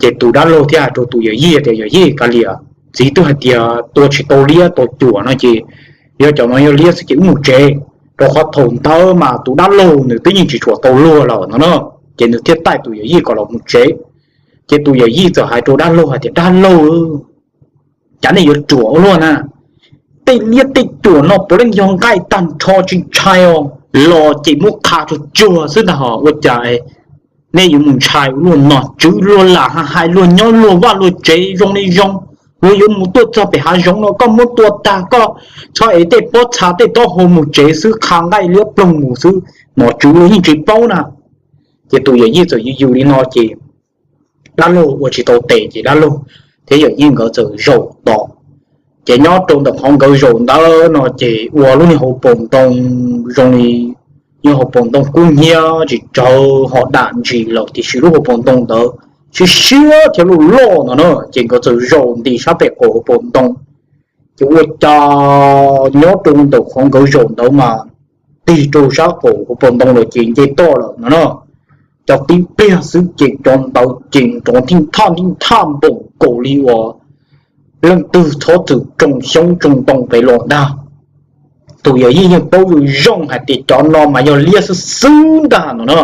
Ces tus dab laug thiaj hais rau tus yawm yij tias, yawm yij, kav liam, txiv twb hais tias tua tsis tau liab tau cuam no ces yog cov no yog liab xwb ces wb mus tsev. Rau qhov thaum ntawd mas tus dab laug nws twb yeej tsis tshua tau luag lawm no na. Ces nws thiaj taij tus yawm yij kom los mus tsev. Ces tus yawm yij txawm hais rau dab laug hais tias, dab laug, cas nej yuav ruam ua luaj na, tej liab tej cuam no puav leej yog nqaij tag nrho, tsis ntshai os, los ces muab qha tsuag tsuag xwb ntag hos, ua cas nej yuav mus ntshai ua luaj no. Tswv luag lam hais luag nyob luag vaj luag tsev zoo li zoo, luag yuav mus tuaj txog pem hav zoov no koj muab tua tag koj txhob ev tej pob txha tej taub hau mus tsev xwb, qha nqaij liab ploog mus xwb, nom tswv luag yeej tsis paub na. Ces tus yawm yij txawm yws yws li no ces dab laug ua tsis tau tes ces dab laug thiab yawm yij nkawd txawm zaum tos. Ces nyob rau ntawm qhov nkawd zaum ntawd no ces ua lub niag hauv paus ntoo zoo li yog hauv paus ntoo kub hnyiab tsis tsawg ho dam ntsis lawm tiam sis lub hauv paus ntoo ntawd siab siab thiab loj loj no na. Ces nkawd txawm zaum nti sab pem qaum hauv paus ntoo. Ces ua cas nyob rau ntawm qhov nkawd zaum ntawd mas tig rau sab qaum hauv paus ntoo lawm ces nce toj lawm no na. cov tib pliag xwb ces cov ntawd ces nrov nthij thaj nthij thaj npaum nkaus li uas leej twg txhob txwm tsoo xyoob tsoo ntoo pem los ntag. Tus yawm yij yeej paub zoo zoo hais tias cov no mas yog liab xwb xwb ntag no na.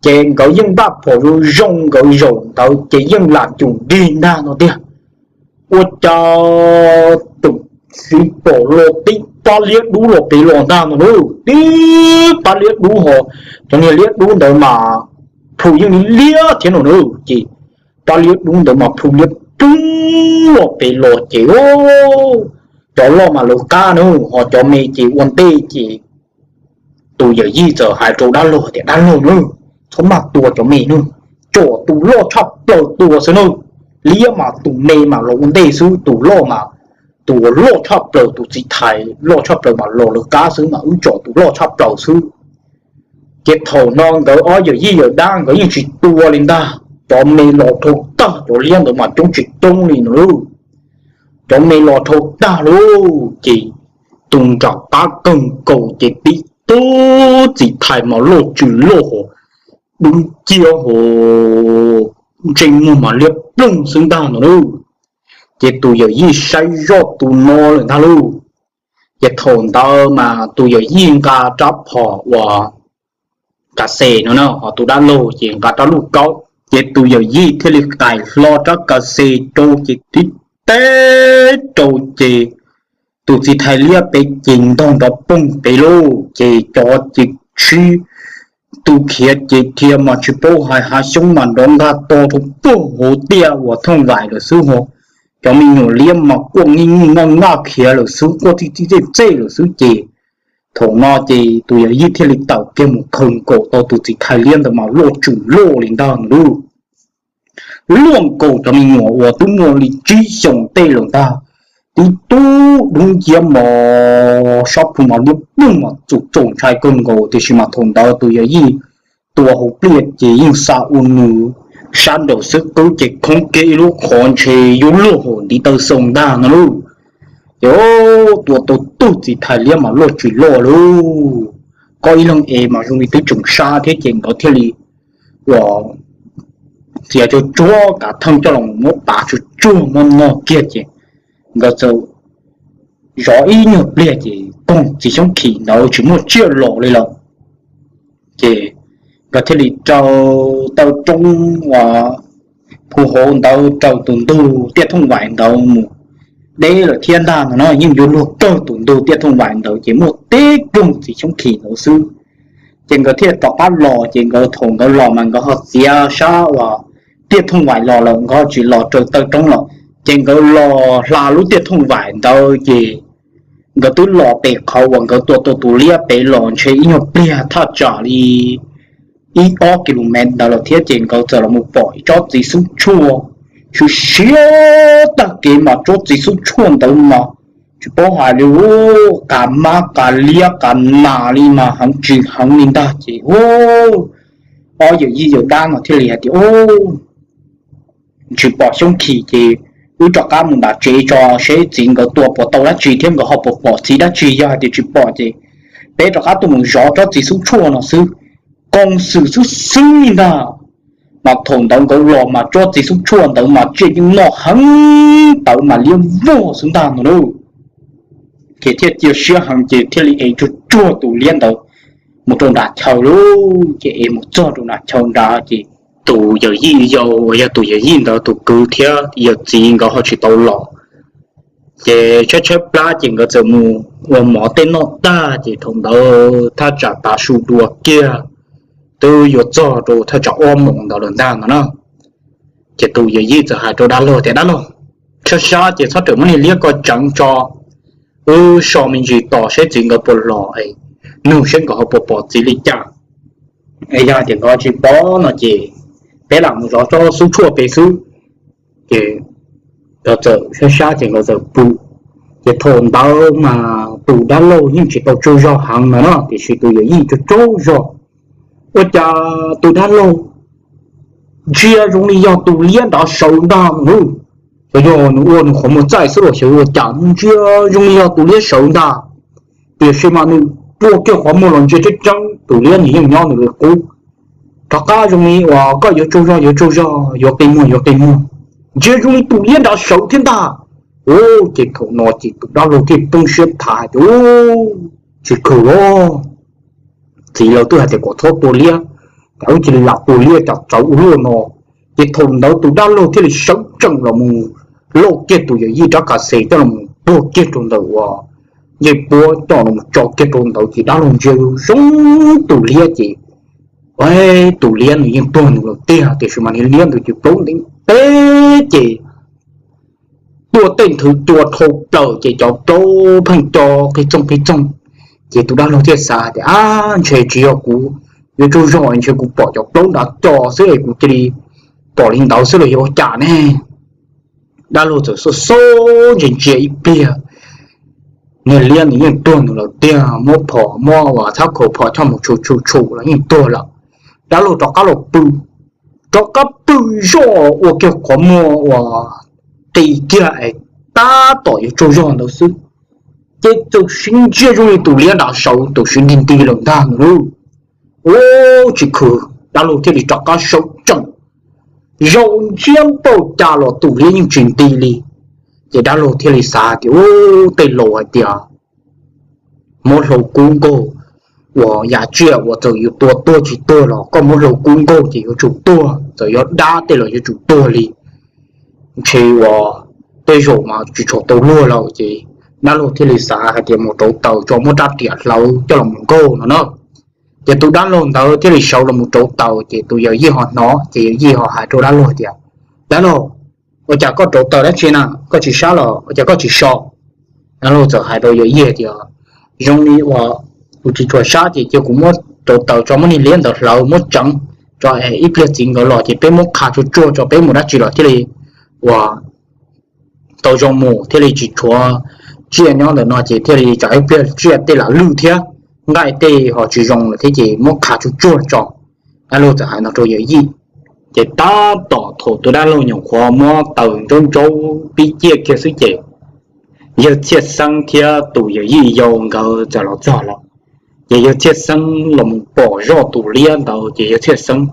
Ces nkawd yeej npaj phom zoo zoo nkawd zaum ntawd ces yeej lam cum dig ntag no tiag. Ua cas tus txiv pom los tib pab liab dub los pem los ntag no na, tib pab liab dub ho, cov niag liab dub ntawd mas plhu yeej li liab thiab no na. Ces pab liab dub ntawd mas plhu liab ploog los pem los ces cov loj mas lawv qab na, ho cov me ces ua ntej ces tus yawm yij txawm hais rau dab laug tias dab laug na, txhob maj tua cov me na, tsom tus loj tshaj plaws tua xwb na. Liab mas tus me mas los ua ntej xwb, tus loj mas, tus uas loj tshaj plaws tus txiv thais loj tshaj plaws mas los lawv qab xwb mas wb tsom tus loj tshaj plaws xwb. Ces thaum no nkawd ob yawm yij yawm dab nkawd yeej tsis tua li ntag, cov me los dhau tag cov liab ntawd mas coob tsis coob li no lauj. Cov me los dhau tag lauj ces tus nram qab kawg nkaus ces tib tug txiv thais mas loj tsws loj ho, dub nciab ho, ntsej muag mas liab ploog xwb ntag no lauj. Ces tus yawm yij saib zoj tus no lawm ntag lauj. Ces thaum ntawd mas tus yawm yij nqa rab phom uas kas xes no na, ho tus dab laug ces nqa rab luj kaub. Ces tus yawm yij thiaj li qais hlo rab kas xes rau ces tib teb rau ces tus txiv thais liab pem ces ntog nrov poog pem lauj. Ces cov ces sib tu khiav ces khiav mas tsis paub hais hav xyoob mas nrov nkag to rau puag hauv tiaj uas thooj vais lawm xwb ho. Cov me nyuam liab mas quaj nij nij noj naj khiav lawm xwb, quaj txij txij txej txej lawm xwb ces thaum no ces tus yawm yij thiaj li tawm kiag mus khaws nkaus tau tus txiv thais liab ntawd mas loj tsws loj li ntag no lauj. Luaj nkaus cov me nyuam uas twb muaj li tsib xyoos tej lawm ntag, tib tug dub nciab mos sab plhu mas liab ploog mas txaus txaus ntshai kawg nkaus tiam sis mas thaum ntawd tus yawm yij tua hauv pliaj ces yeej xa ua nws sab nraum xwb qwb ces khoob kiag ib lub qhov ntshe yuav luag hauv ntiv taw xoo ntag no lauj. Ces tua tau tug txiv thais liab mas loj tsis loj lauj, koj ib leeg es mas zoo li twb tsoom sab thiab ces nkawd thiaj li uas txiav tsuag tsuag kav theej coj los muab pav tsuag tsuag muab noj kiag ces nkawd txawm zov ib nyuag pliag ces koog txiv xyoob khim ntawd tsis muaj tsiaj los li lawm. Ces nkawd thiaj li raws taw roob uas phu hauv ntawd raws tus ntug tiaj thooj vais ntawd mus deb lawm thiab ntag no na, yeej yuav luag kawg tus ntug tiaj thooj vais ntawd ces muaj tib koog txiv xyoob khim ntawd xwb. Ces nkawd thiaj rov qab los ces nkawd thaum nkawd los mas nkawd ho txiav sab uas tiaj thooj vais los lawm, nkawd ho tsis los raws taw roob lawm. Ces nkawd los hla lub tiaj thooj vais ntawd ces nkawd twb los pem qhov uas nkawd tua tau tus liab pem los ntshe ib nyuag pliag thaj tsam li ib ob ki lu mev ntawd lawm thiab ces nkawd txawm los mus pom ib tsob txiv xub tshuaj siav siav tag kev mas tsob txiv xub tshuaj ntawd mas tsis paub hais li, qas mab qas liab qas nas li mas heev tsis heev li ntag ces ob yawm yij yawm dab no thiaj li hais tias, tsis pom xyoob khim ces wb rov qab mus nram tsev tso seb txiv nkawd tua puas tau dab tsi thiab nkawd ho puas pom txiv dab tsi, yog hais tias tsis pom ces peb rov qab tuaj mus zov tsob txiv xub tshuaj no xwb. Koos xwm xwb xwb li ntag, mas thaum ntawd nkawd los mas tsob txiv xub tshuaj ntawd mas tsiaj yeej noj heev tawv mas liab vog xwb ntag no lauj. Ces thiaj cia siab heev ces thiaj li ev tsuag tsuag tus liab ntawd mus rau nram chaw lauj. Ces ev mus txog rau nram chaw nrad ces tus yawm yij yau uas yog tus yawm yij ntawd tus kwv thiab yawm txiv nkawd ho tsis tau los. Ces tshaib tshaib plab ces nkawd txawm mus ua mov tej noj tag ces thaum ntawd thaj tsam tav su dua kiag, twb yuav txog rau thaj tsam ob moos ntawd lawm ntag no na. Ces tus yawm yij txawm hais rau dab laug tias, dab laug, sab sab ces txhob rawm muab niag liab ko tseev tso, wb so me ntsis tos seb txiv nkawd puas los, nug seb nkawd ho puas pom txiv li cas. Es yog tias nkawd tsis pom no ces peb lam mus zov tsob xub tshuaj pem xwb. Ces nkawd txawm sab sab ces nkawd txawm pw. Ces thaum ntawd mas tus dab laug yeej tsis tau tsaug zog heev no na, tiam sis tus yawm yij tsaug tsaug zog. Ua cas tus dab laug ntsia zoo li yog tus liab nrad sawv ntag no. Xyov yog nws ua nws qhov muag txaij xwb los xyov ua cas ntsia zoo li yog tus liab sawv ntag. Tiam sis mas nws rua kiag qhov muag los ntsia tseeb tseeb tus liab nws yeej nyob nws li qub. rov qab zoo li uas koj yuav tsaug zog yuav tsaug zog, yuav qi muag yuav qi muag, ntsia zoo li tus liab nrad sawv thiab ntag. Ces thaum no ces tus dab laug thiaj poob siab tas hais tias, Tsis kawg los, txiv laus twb hais tias kom txhob tua liab, cas wb cia li lam tua liab cas txawv ua luaj no. Ces thaum ntawd tus dab laug thiaj li sawv tsees los mus lauj kiag tus yawm yij rab ka xes coj los puag kiag rau ntawm uas ncej puab coj los tso kiag rau ntawd ces dab laug ntsia zoo tus liab ces tus liab nws yeej tuag nws lawm tiag, tiam sis mas niag liab ntawd ces plaub ntev teb ces tuaj tej nthwv cua dhau plaws ces cov plaub pheej co qig txoog qig txoog. Ces tus dab laug thiaj xav tias, Ab, ntshe tsis yog kuv yuav tsaug zog, ntshe kuv pom cov plaub nrad co xwb es kuv cia li pom li ntawd xwb los yog ua cas ne? Dab laug txawm xob xob ntsia ntsia ib pliag, niag liab nws yeej tuag nws lawm tiag, muab phom muab uas txhab khaus phom choj mus tshum tshum tshum los yeej tuag lawm. Dab laug rov qab los pw, rov qab pw zoj ua kiag qhov muag uas qis kiag es tab tom yuav tsaug zog ntawd xwb, ces txawm siv ntsia zoo li tus liab nrad sawv tau siv nti nti lawm ntag no lauj. Ub, tsis khwv, dab laug thiaj li rov qab sawv tsees, zaum ntsiab npaum cas los tus liab yeej tsis nti li. Ces dab laug thiaj li xav tias, Ub, tej laus hais tias muab hlau kub nkaug, uas yam tsiaj uas txawm yus tua tuag tsis tuag los koj muab hlau kub nkaug ces yuav tsum tuag, txawm yog dab tej los yuav tsum tuag li. Ntshe uas tej zaum mas tsis tshua tau luag lawm. Ces dab laug thiaj li xav hais tias mus rauv taws tso muab rab riam hlawv coj los mus nkaug no na. Ces tus dab laug ntawd thiaj li sawv los mus rauv taws, ces tus yawm yij ho hnov, ces yawm yij ho hais rau dab laug tias, Dab laug, ua cas koj rauv taws dab tsi na, koj tsis sab los ua cas koj tsis so? Dab laug txawm hais rau yawm yij tias, Zoo li uas kuv tsis tshua sab ces cia kuv muab rauv taws tso muab niag liab ntawd hlawv muab tseev tso, ib pliag txiv nkawd los ces peb muab qha tsuag tsuag tso peb mus dab tsi los thiaj li uas tau zoo mus, thiaj li tsis tshuav tsiaj nyob ntawm no ces thiaj li tsam ib pliag tsiaj tej lam lwj thiab nqaij tej ho tsis zoo lawm thiab ces muab qha tsuag tsuag tso. Dab laug txawm hais no rau yawm yij. Ces tab tom thaum tus dab laug nyuam qhuav muab taws ntsaub ntsaub pib ciaj kiag xwb ces yawg Txhiaj Xeeb thiab tus yawm yij yau nkawd txawm los txog lawm. Ces yawg Txhiaj Xeeb los mus pom zoj tus liab ntawd ces yawg Txhiaj Xeeb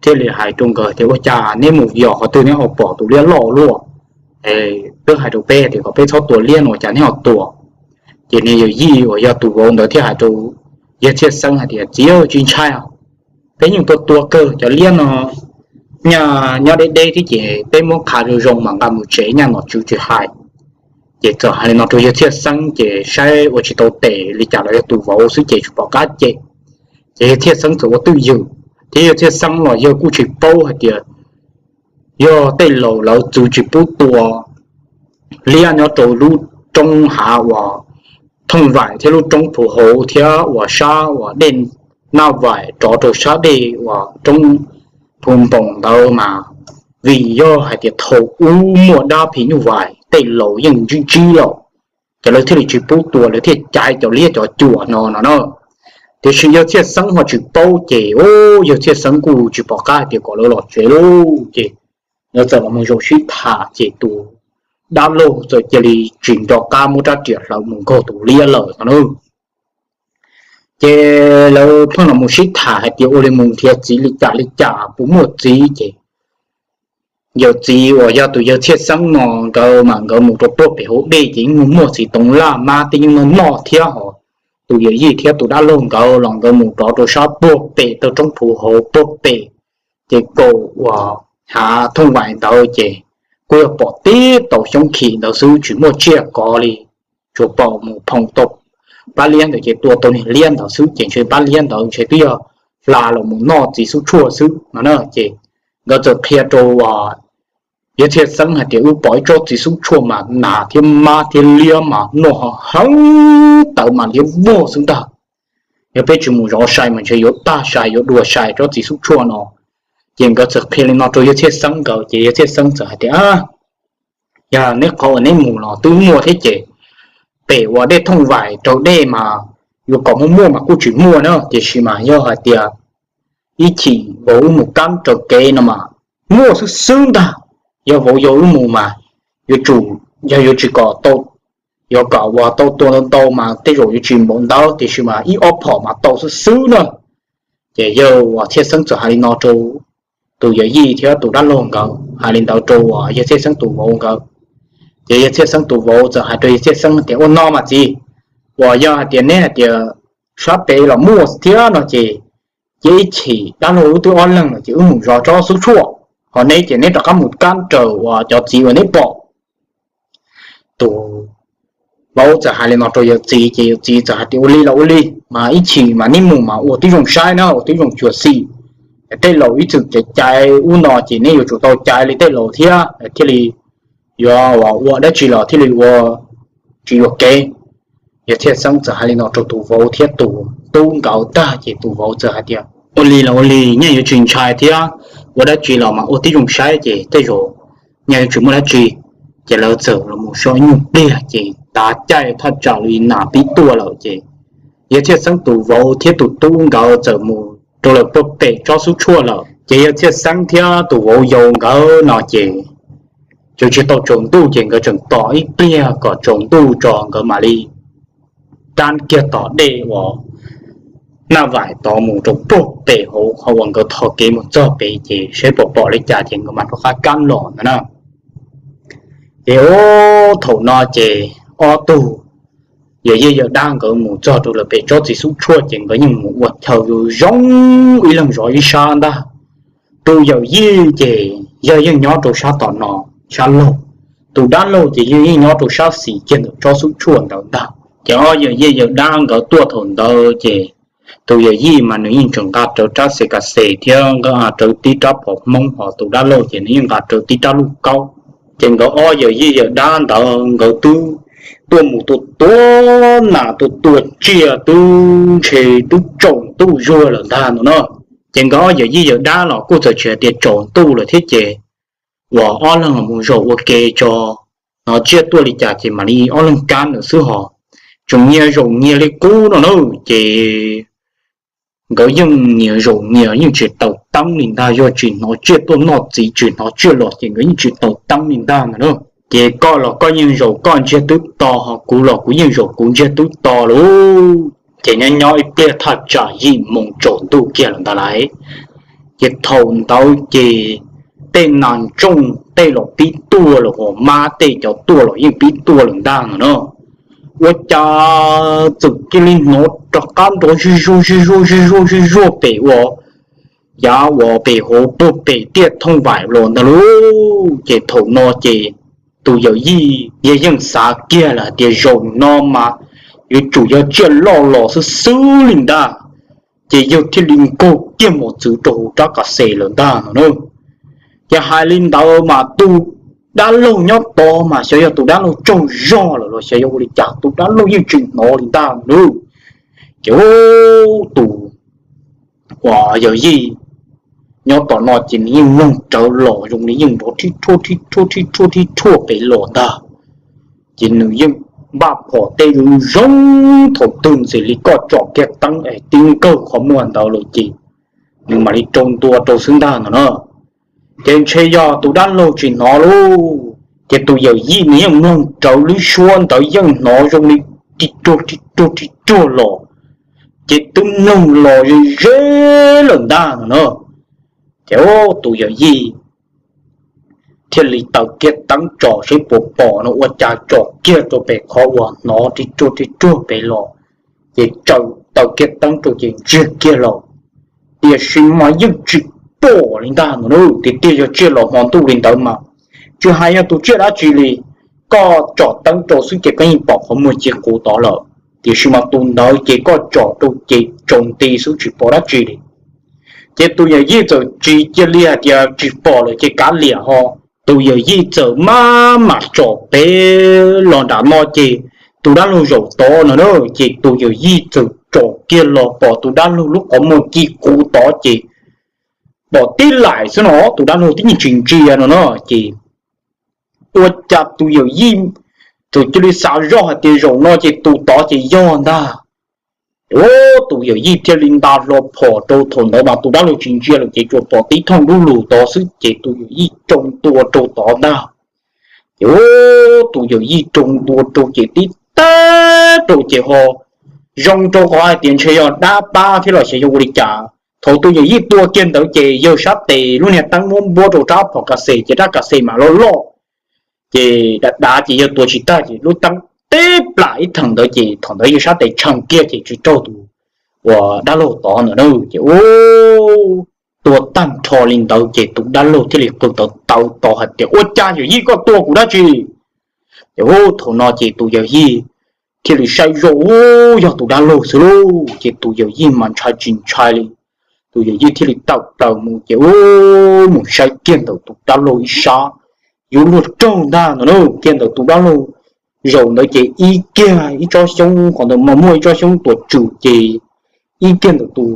thiaj li hais rau nkawd tias, Ua cas neb mus yos qhov twg neb ho pom tus liab loj luaj? Twb hais rau peb tias kom peb txhob tua liab no ua cas neb ho tua? Ces niag yawm yij uas yog tus vauv ntawd thiaj hais rau yawg Txhiaj Xeeb hais tias, Txiv, tsis ntshai, peb yeej tua tua kawg cov liab no, nyaj nyob deb deb thiab ces peb muab qha zoo zoo mas nqa mus tsev nyaj nom tswv tsis hais. Ces txawm hais li no rau yawg Txhiaj Xeeb ces saib ua tsis tau tes li cas los yog tus vauv xwb ces tsis pom qab cem. Ces yawg Txhiaj Xeeb txawm ua twj ywm, thiab yawg Txhiaj Xeeb los yawg kuj tsis paub hais tias yog tej laus lawv txwv tsis pub tua liab nyob rau lub roob hav uas Thooj Vaim thiab lub roob Phu Hauv thiab uas sab uas dej Naj Vaim rov rau sab dej uas roob Phu Npoos ntawd mas, vim yog hais tias thaum ub muaj dab phim nyuj vais tej laus yeej ntsib ntsib lawm, ces lawv thiaj li tsis pub tua, lawv thiaj caiv cov liab cov cuam no no na. Tiam sis yawg Txhiaj Xeeb ho tsis paub ces, o, yawg Txhiaj Xeeb kuj tsis pom qab hais tias kom lawv los tsev lauj. Ces lawv txawm los mus zaum sib tham ces tus dab laug txawm cia li tsis nco qab muab rab riam hlawv mus nkaug tus liab lawm no na. Ces lawv pheej los mus sib tham hais tias ua li mus nrhiav txiv li cas li cas puas muaj txiv ces yawm txiv uas yog tus yawg Txhiaj Xeeb no nkawd mas nkawd mus rau puag pem hauv dej ces yeej muaj muaj txiv toov laj mab tej yeej noj noj thiab hos. Tus yawm yij thiab tus dab laug nkawd los nkawd mus rov rau sab puag pem taw roob Phu Hauv puag pem ces kaum uas hav Thooj Vaim ntawd ces kuj yog pom tib tau xyoob khim ntawd xwb tsis muaj tsiaj kov li. Tsuas pom mus phoom tau pab liab ntawd ces tua tau niag liab ntawd xwb ces ntshe pab liab ntawd ntshe twb yog hla los mus noj txiv xub tshuaj xwb no na. Ces nkawd txawm qhia rau yawg Txhiaj Xeeb hais tias wb pom ib tsob txiv xub tshuaj mas nas thiab mab thiab liab mas noj heev tawv mas liab muag xwb ntag. Yog peb tsis mus zov sai mas ntshe yuav tag sai yuav dua sai tsob txiv xub tshuaj no. Ces nkawd txawm qhia li no rau yawg Txhiaj Xeeb nkawd ces yawg Txhiaj Xeeb txawm hais tias, Yog neb qhov uas neb mus los twb muaj thiab ces pem uas dej Thooj Vaim raws dej mas yuav kom muaj muaj mas kuj tsis muaj na, tiam sis mas yog hais tias ib chim vauv wb mus kab raws kev no mas muaj xwb xwb ntag. Yog vauv yau wb mus mas yuav tsum, yog yuav tsis kom tau, yuav kom uas tau tua ntau ntau mas tej zaum yuav tsis npaum ntawd tiam sis mas ib ob phom mas tau xwb xwb na. Ces yawg uas Txhiaj Xeeb txawm hais li no rau tus yawm yij thiab tus dab laug nkawd, hais li ntawd rau uas yawg Txhiaj Xeeb tus vauv nkawd. Ces yawg Txhiaj Xeeb tus vauv txawm hais rau yawg Txhiaj Xeeb tias, Ua no mas txiv, uas yog hais tias neb hais tias sab pem los muaj thiab no ces, ces ib chim dab laug wb twb ob leeg lawm ces wb mus zov tsob xub tshuaj, ho neb ces neb rov qab mus kab raws uas cov txiv uas neb pom. Tus vauv txawm hais li no rau yawm txiv ces yawm txiv txawm hais tias, Ua li los ua li, mas ib chim mas neb mus mas ua tib zoo saib na, ua tib zoo xyuam xim. Tej laus ib txwm caiv caiv ub no ces neb yuav tsum tau caiv li tej laus thiab thiaj li yuav ua dab tsi los thiaj li ua tsis yuam kev. Yawg Txhiaj Xeeb txawm hais li no rau tus vauv thiab tus tub nkawd tag ces tus vauv txawm hais tias, Ua li los ua li, nyaj yuav tsis ntshai thiab, ua dab tsi los mas ua tib zoo saib ces tej zaum nyaj yuav tsis muaj dab tsi. Ces lawv txawm los mus so ib nyuag pliag ces tav caij thaj tsam li nas pib tuaj lawm ces yawg Txhiaj Xeeb tus vauv thiab tus tub nkawd txawm mus rau lawm puag pem tsob xub tshuaj lawm. Ces yawg Txhiaj Xeeb thiab tus vauv yau nkawd no ces tseem tsis tau tsaus ntuj ces nkawd tseem tos ib pliag kom tsaus ntuj tso nkawd mam li rab kiag tom dej uas Naj Vaim tod mus rau puag pem hauv qhov uas nkawd tho kev mus txog pem ces saib pom pom li cas ces nkawd mam rov qab kab los ntawd na. Ces thaum no ces ob tug yawm yij yawm dab nkawd mus txog rau lawm pem tsob txiv xub tshuaj ces nkawd yeej mus ua chaw zoo zoo, ib leeg zov ib sab ntag. Tus yawm yij ces yawg yeej nyob rau sab tom no, sab laug. Tus dab laug ces yawg yeej nyob rau sab xis kiag ntawm tsob xub tshuaj ntawd ntag. Ces ob yawm yij yawm dab nkawd tuaj thaum ntawd ces tus yawm yij mas nws yeej tseem nqa rawv rab xes kas xes thiab nqa rawv tib rab phom hmoob, ho tus dab laug ces nws yeej nqa rawv tib rab luj kaub. Ces nkawd ob yawm yij yawm dab ntawd nkawd twb tuaj mus tua tua nas tua tua tsiaj twb ntshe twb tsaus ntuj zuag lawm ntag no na. Ces nkawd ob yawm yij yawm dab los kuj txawm tsis hais tias tsaus ntuj lawm thiab ces uas ob leeg los mus zaum ua ke tso, hnov tsiaj tuaj li cas ces mam li ob leeg kab ntawd xwb hos. Tseem nyias zaum nyias li qub no na, ces nkawd yeej nyias zaum nyias yeej tsis taus teeb li ntag, yog tsis hnov tsiaj tuaj noj txiv tsis hnov tsiaj los ces nkawd yeej tsis taus teeb li ntag no na. Ces koj los koj yeej zaum koj ntsiag twb to, ho kuv los kuv yeej zaum kuv ntsiag twb to lauj. Ces nyob nyob ib pliag thaj tsam yim moos tsaus ntuj kiag lawm ntag lauj. Ces thaum ntawd ces tej nas ntsooj tej los pib tuaj lawm, hos mab tej cov tuaj los yeej pib tuaj lawm ntag no na. Ua cas txawm cia li hnov rov qab nrov zig zuag zig zuag zig zuag zig zuag pem ua, yav uas pem hauv puag pem tiaj thooj vaim los ntag lauj. Ces thaum no ces tus yawm yij yawg yeej xav kiag lawm hais tias zaum no mas yuav tsum yog tsiaj loj los xwb xwb li ntag. Ces yawg thiaj li nkaug kiag mos txwv rau hauv rab kas xes lawm ntag no na. Ces hais li ntawd mas tus dab laug nyob tod mas xyov yog tus dab laug tsaug zog lawm los xyov yog ua li cas, tus dab laug yeej tsis hnov li ntag no na. Ces tus uas yawm yij nyob tom no ces nws yeej mloog rawv los zoo li yeej nrov rhib rhuaj rhib rhuaj rhib rhuaj rhib rhuaj pem los ntag. Ces nws yeej npaj phom tej zoo zoo, thaum twg ntxim li koj tsom kiag teeb es tib nkawg qhov muag ntawd lawm ces nws mam li rau ntua rau xwb ntag no na. Ces ntshe yog tus dab laug tsis hnov lauj, ces tus yawm yij nws yeej mloog rawv lub suab ntawd yeej hnov zoo li ri ruag ri ruag ri ruag los, ces twb mloog los ze ze lawm ntag no na. Ces tus yawm yij thiaj li taws kiag teeb tsom seb puas pom no, ua cas tsom kiag rau pem qhov uas hnov ri ruag ri ruag pem los, ces taws kiag teeb rau ces ntsiag kiag los, tiam sis mas yeej tsis pom li ntag no na. Tiag tiag yog tsiaj los hmo ntuj li ntawd mas tsis hais yog tus tsiaj dab tsi li, koj tsom teeb rau xwb ces koj yeej pom qhov muag ci quv tod lawm, tiam sis mas tus ntawd ces koj tsom rau ces tsaus nti xwb tsis pom dab tsi li. Ces tus yawm yij txawm tsis cia li hais tias tsis pom lawm ces kav liam ho, tus yawm yij txawm maj mam tsom pem los nram no ces tus dab laug zaum tod no na, ces tus yawm yij txawm tsom kiag los pom tus dab laug lub qhov muag ci quv tod ces pom tib laim xwb no, tus dab laug twb yeej tsis ntsia no na. Ces ua cas tus yawm yij txawm cia li xav zoj hais tias zaum no ces tus tod ces yog ntag. Tus yawm yij thiaj li nta hlo phom rau, thaum ntawd mas tus dab laug tsis ntsia lawm ces tsuas pom tib thooj dub lug tod xwb ces tus yawm yij rau ntua rau tod ntag. Ces tus yawm yij rau ntua rau ces tib tag rau ces ho zoo rau qhov hais tias ntshe yog dab pab thiab los xyov yog ua li cas, Thaum tus yawm yij tua kiag ntawd ces yawg sab tes lub niag teeb muab npuab rau rab phom kas xes ces rab kas xes mas loj loj, ces dav dav ces yawg tua tsis tag ces lub teeb teb plam ib theem ntawd ces thaum ntawd yawg sab tes tshee kiag ces tsis raug tus uas dab laug tod ntawd na. Ces ua tua tag nrho li ntawd ces tus dab laug thiaj li qw tawv tawv tod hais tias, Ua cas yawm yij koj tua kuv dab tsi? Ces ua thaum no ces tus yawm yij thiaj li saib zoj, Ub, yog tus dab laug xwb lauj. Ces tus yawm yij mas ntshai tsis ntshai li, tus yawm yij thiaj li tawm plaws mus ces ua mus saib kiag ntawm tus dab laug ib sab, yuav luag raug ntag no na. Kiag ntawm tus dab laug zaum ntawd ces ib kiag ib tsob xyoob, qhov ntawd mas muaj ib tsob xyoob tuam tswm ces ib kiag ntawm tus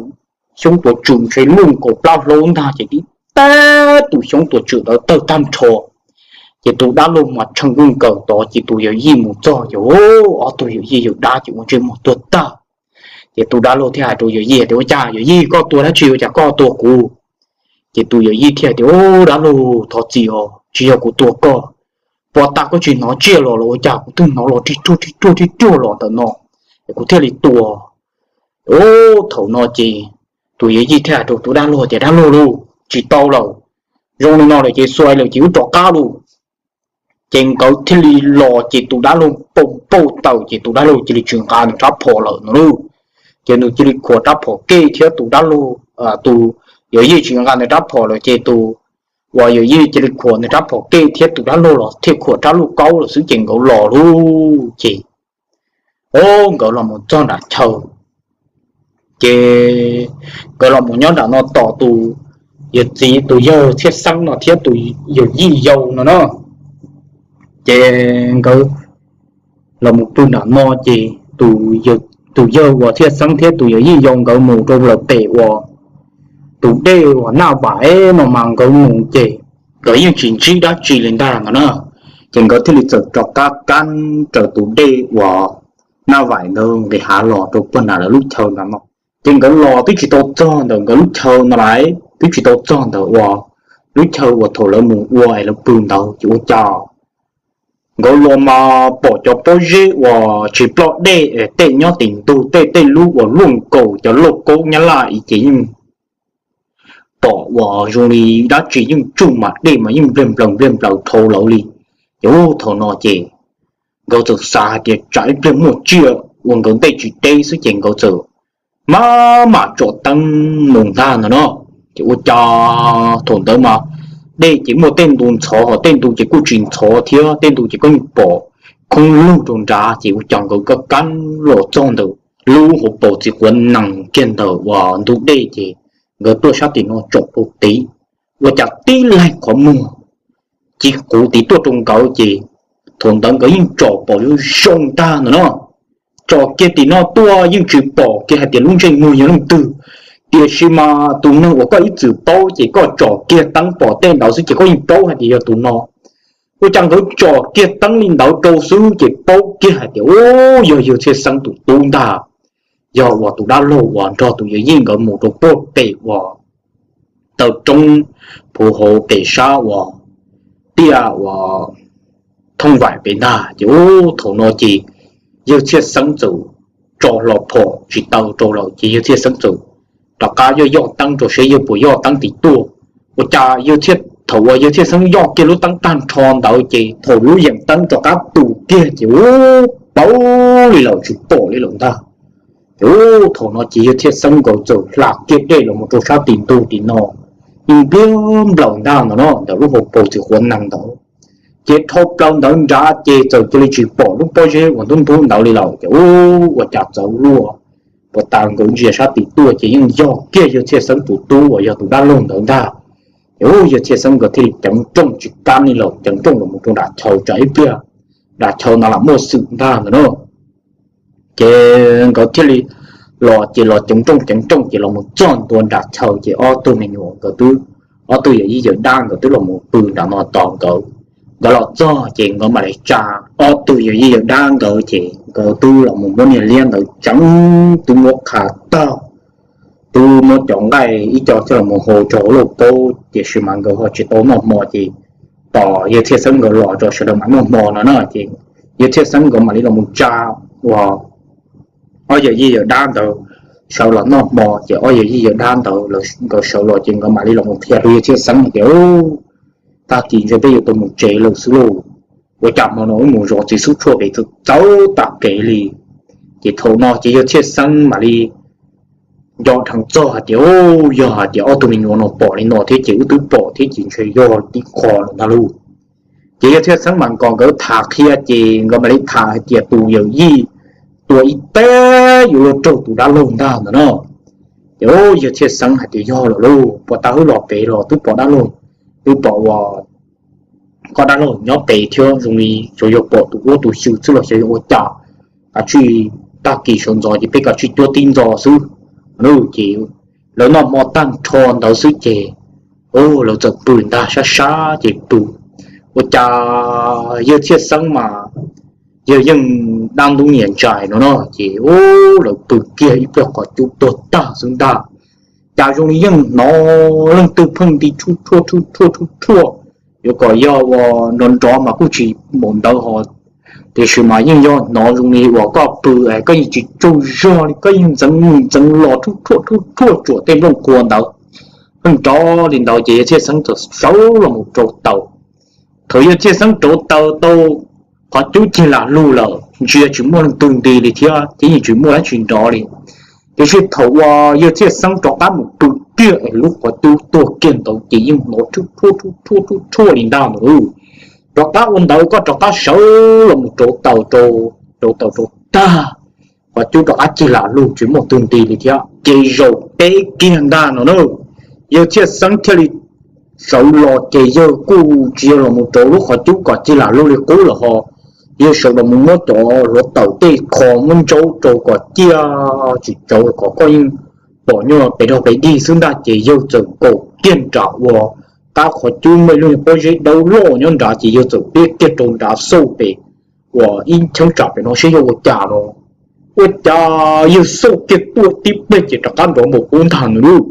xyoob tuam tswm ntshe luaj nkaus plab hlaub ntag ces tib tag tus xyoob tuam tswm ntawd tawg tag nrho. Ces tus dab laug mas tshee kawg nkaus tod ces tus yawm yij mus txog ces ob tug yawm yij yawm dab ces ua ntsej muag tuag tag. Ces tus dab laug thiaj hais rau yawm yij tias, Ua cas yawm yij koj tua dab tsi ua cas koj tua kuv? Ces tus yawm yij thiaj tias, Ub, dab laug thov txim os, tsis yog kuv tua koj. Puag ta koj tsis hnov tsiaj los los ua cas kuv twb hnov los rig ruag rig ruag rig ruag los ntawm no, es kuv thiaj li tua. Ub, thaum no ces tus yawm yij thiaj hais rau tus dab laug tias, Dab laug lauj, tsis tau lawm, zoo li no lawm ces xuav lawm ces wb rov qab lauj. Ces nkawd thiaj li los ces tus dab laug pau npauj tawm ces tus dab laug cia li tsis nqa nws rab phom lawm no lauj. Ces nws cia li khuam rab phom kej thiab tus dab laug, tus yawm yij tsis nqa nws rab phom lawm ces tus uas yawm yij cia li khuam nws rab phom kej thiab tus dab laug los thiaj khuam rab lauj kaub lawm xwb ces nkawd los lauj. Ces o nkawd los mus txog nram chaw, ces nkawd los mus nyob nram no tos tus yawg txiv tus yawg Txhiaj Xeeb no thiab tus yawm yij yau no na. Ces nkawd los mus pw nram no ces tus yawg uas Txhiaj Xeeb thiab tus yawm yij yau nkawd mus rau lawm pem uas tus dej uas Naj Vaim no mas nkawd mus ces nkawd yeej tsis ntsib dab tsi li ntag no na. Ces nkawd thiaj li txawm rov qab kab raws tus dej uas Naj Vaim ntawd nqis hav los rau puag nram lawv lub chaw nram no. Ces nkawd los twb tsis tau txog ntawm nkawd lub chaw no lawm, twb tsis tau txog ntawm uas lub chaw uas thaum lawv mus ua es lawv pw ntawd ces ua cas nkawd los mas pom cov pob zeb uas tsis ploj dej es tej nyob tim ntug tej tej lub uas luaj nkaus cov lauj kaub nyab laj ib ces yeej pom uas zoo li dab tsi yeej tsuj mas dej mas yeej npliag nplaws npliag nplaws dhau lawv li. Ces ub thaum no ces nkawd txawm xav hais tias tsam ib pliag muaj tsiaj ua nkawd ntej tsis deb xwb ces nkawd txawm mam mam tsom teeb mus ntag ntag no. Ces ua cas thaum ntawd mas dej ces muaj tej ntu ntxhov ho tej ntu ces kuj tsis ntxhov thiab, tej ntu ces koj yeej pom khoob lug rau nrad ces ua cas nkawd kab kab los txog ntawm lub hauv paus txiv quav nees kiag ntawm uas ntug dej ces nkawd tuaj sab tim no tsom rau tid, ua cas tib leeg qhov muag ci quv tid tuaj rau nkawd ces thaum ntawd nkawd yeej tsom pom zoo zoo ntag ntag no. Tsom kiag tim no tuaj yeej tsis pom kiag hais tias lub ntsej muag yog leej twg, tiam sis mas tus neeg uas koj ib txwm paub ces koj tsom kiag teeb pom tej ntawd xwb ces koj yeej paub hais tias yog tus no. Ua cas nkawd tsom kiag teeb li ntawd rau xwb ces paub kiag hais tias ub yog yawg Txhiaj Xeeb tus tub ntag, yog uas tus dab laug uas nrog tus yawm yij nkawd mus rau puag pem uas taw roob phuv hauv pem sab uas tiaj uas thooj vaim pem ntag. Ces ub thaum no ces yawg Txhiaj Xeeb txawm tso hlo phom tsis taw rau lawm ces yawg Txhiaj Xeeb txawm rov qab yoj yoj teeb rau seb yawg puas yoj teeb tim tuaj. Ua cas yawg Txhiaj, thaum uas yawg Txhiaj Xeeb yoj kiag lub teeb tag nrho ntawd ces thaum lub yeem teeb rov qab tu kiag ces ub paub li lawm tsis pom li lawm ntag. Ces ub thaum no ces yawg Txhiaj Xeeb nkawd txawm hla kiag dej los mus rau sab tim ntug tim no, yeej npliag nplaws ntag ntawm no ntawm lub hauv paus txiv quav nees ntawd. Ces dhau plaws ntawd nrad ces txawm cia li tsis pom lub pob zeb uas ntub ntub ntawd li lawm ces ub ua cas txawv luaj. Puag ta nkawd ntsia sab tim tuaj ces yeej yog kiag yawg Txhiaj Xeeb tus tub uas yog tus dab laug ntawd ntag. Ces ub yawg Txhiaj Xeeb nkawd thiaj li ceev nrooj tsis kam li lawm, ceev nrooj los mus rau nram chaw tsam ib pliag nram chaw no lam muaj xwm ntag ntawd na. Ces nkawd thiaj li los ces los ceev nrooj ceev nrooj ces los mus txog ntua nram chaw ces ob tug me nyuam nkawd twb, ob tug yawm yij yawm dab nkawd twb los mus pw nram no tos nkawd. Nkawd los txog ces nkawd mam li tsa ob tug yawm yij yawm dab nkawd ces nkawd twb los mus muab niag liab ntawd tseev, twb muab qha tag, twb muab cov nqaij ib co coj los mus hau rau hauv lauj kaub tiam sis mas nkawd ho tsis tau noj hmo ces tos yawg Txhiaj Xeeb nkawd los rau sawv daws mam noj hmo no na. Ces yawg Txhiaj Xeeb nkawd mam li los mus tsa uas ob yawm yij yawm dab ntawd sawv los noj hmo ces ob yawg yij yawg dab ntawd nkawd sawv los ces nkawd mam li los mus qhia rau yawg Txhiaj Xeeb hais tias, Tag kis ntshe peb yuav tau mus tsev lawm xwb lauj. Ua cas hmo no wb mus zov txiv xub tshuaj pem txawv txawv tas kev li. Ces thaum no ces yawg Txhiaj Xeeb mam li nco dheev txog hais tias, Yog hais tias ob tug me nyuam no pom li no thiab ces wb twb pom thiab ces ntshe yog tib qho lawm ntag lauj. Ces yawg Txhiaj Xeeb mam nkom nkawd tham qhia ces nkawd mam li tham hais tias tus yawm yij tua ib teg yuav luag raug tus dab laug ntag ntawd no. Ces yawg Txhiaj Xeeb hais tias, Yog lawm lauj, puag ta wb los pem los twb pom dab laug, twb pom ua koj dab laug nyob pem thiab zoo li tsuas yog pom tus uab tus xyw xwb los xyov yog ua cas. Kav tsij, tag kis sawv ntxov ces peb kav tsij cuab tib ntxo xwb. Ces lawv noj hmo tag nrho ntawd xwb ces lawv txawm pw ntag, sab sab ces pw. Ua cas yawg Txhiaj Xeeb mas yawg yeej dab ntub nyias ntsais no no ces lawv pw kiag ib pliag qhov cub tuag tag xwb ntag. Cas zoo li yeej hnov leej twg pheej nti rhuj rhuaj rhuj rhuaj rhuj rhuaj, yuav kom yog ua nrov nrov mas kuj tsis npaum ntawd ho, tiam sis mas yeej yog hnov zoo li uas koj pw es koj yeej tsis tsaug zog li, koj yeej ntxeev mus ntxeev los rhuj rhuaj rhuj rhuaj tsuam tej nplooj qhuav ntawd. Pheej nrov li ntawd ces yawg Txhiaj Xeeb txawm sawv los mus rauv taws. Thaum yawg Txhiaj Xeeb rauv taws tau qhov cub cig lam lug lawm, ntsia tsis muaj leej twg nti li thiab ces yeej tsis muaj dab tsi nrov li. Tiam sis thaum uas yawg Txhiaj Xeeb rov qab mus pw kiag es lub qhov cub tuag kiag ntawd ces yeej hnov rhuj rhuaj rhuj rhuaj rhuj rhuaj li ntag ntawd. Rov qab ua ntawd koj rov qab sawv los mus rauv taws rau, rauv taws rau tag, qhov cub rov qab cig lam lug tsis muaj twg nti li thiab ces zaum peb kiag ntag no na. Yawg Txhiaj Xeeb thiaj li sawv los ces yawg kuj tsis yog los mus rauv lub qhov cub kom cig lam lug li qub lawm ho. Yawg sawv los mus muab cov hluav taws tej qho muab ntsaub rau kom ciaj tsis tsawv kom koj yeej pom nyuag pes rog pes dig xwb ntag ces yawg txawm nkaum kiag nram uas qab qhov cub muaj ib lub pob zeb dawb loj nyob nrad ces yawg txawm pliab kiag rau nrad xauj pem uas ib cheeb tsam pem no saib yog ua cas no. Ua cas yawg xauj kiag tuaj tib pliag ces rov qab nrov npaum qub ntag no lauj.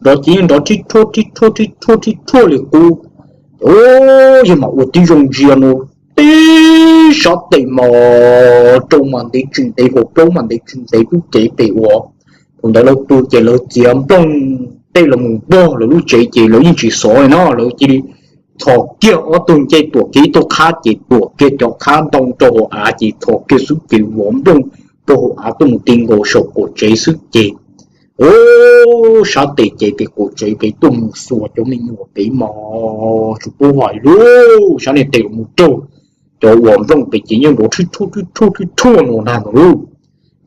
Nrov ces yeej nrov rhib rhuaj rhib rhuaj rhib rhuaj rhib rhuaj li qub. Yawg mam ua tib zoo ntsia no, tib sab tes mas rau mas ntev tsis ntev, hauv plaub mas ntev tsis ntev, lub cev pem uas thaum ntawd lawv pw ces lawv txiav nplooj tej los mus npog lawv lub tsev ces lawv yeej tsis xov li no, lawv cia li txhos kiag ob tug ncej tuam kiag ib tug qhab ces tuam kiag cov qhab ntoo rau hauv av ces txhos kiag xwb ces vov nplooj rau hauv av tuaj mus ti nkaus saum qaum tsev xwb ces, u, sab tes ces pem qaum tsev pem tuaj mus xuas cov me nyuam pem mas tsis paub hais li, sab niag tes los mus raug cov uas nplooj pem ces yeej nrov rhib rhuaj rhib rhuaj rhib rhuaj no ntag no lauj.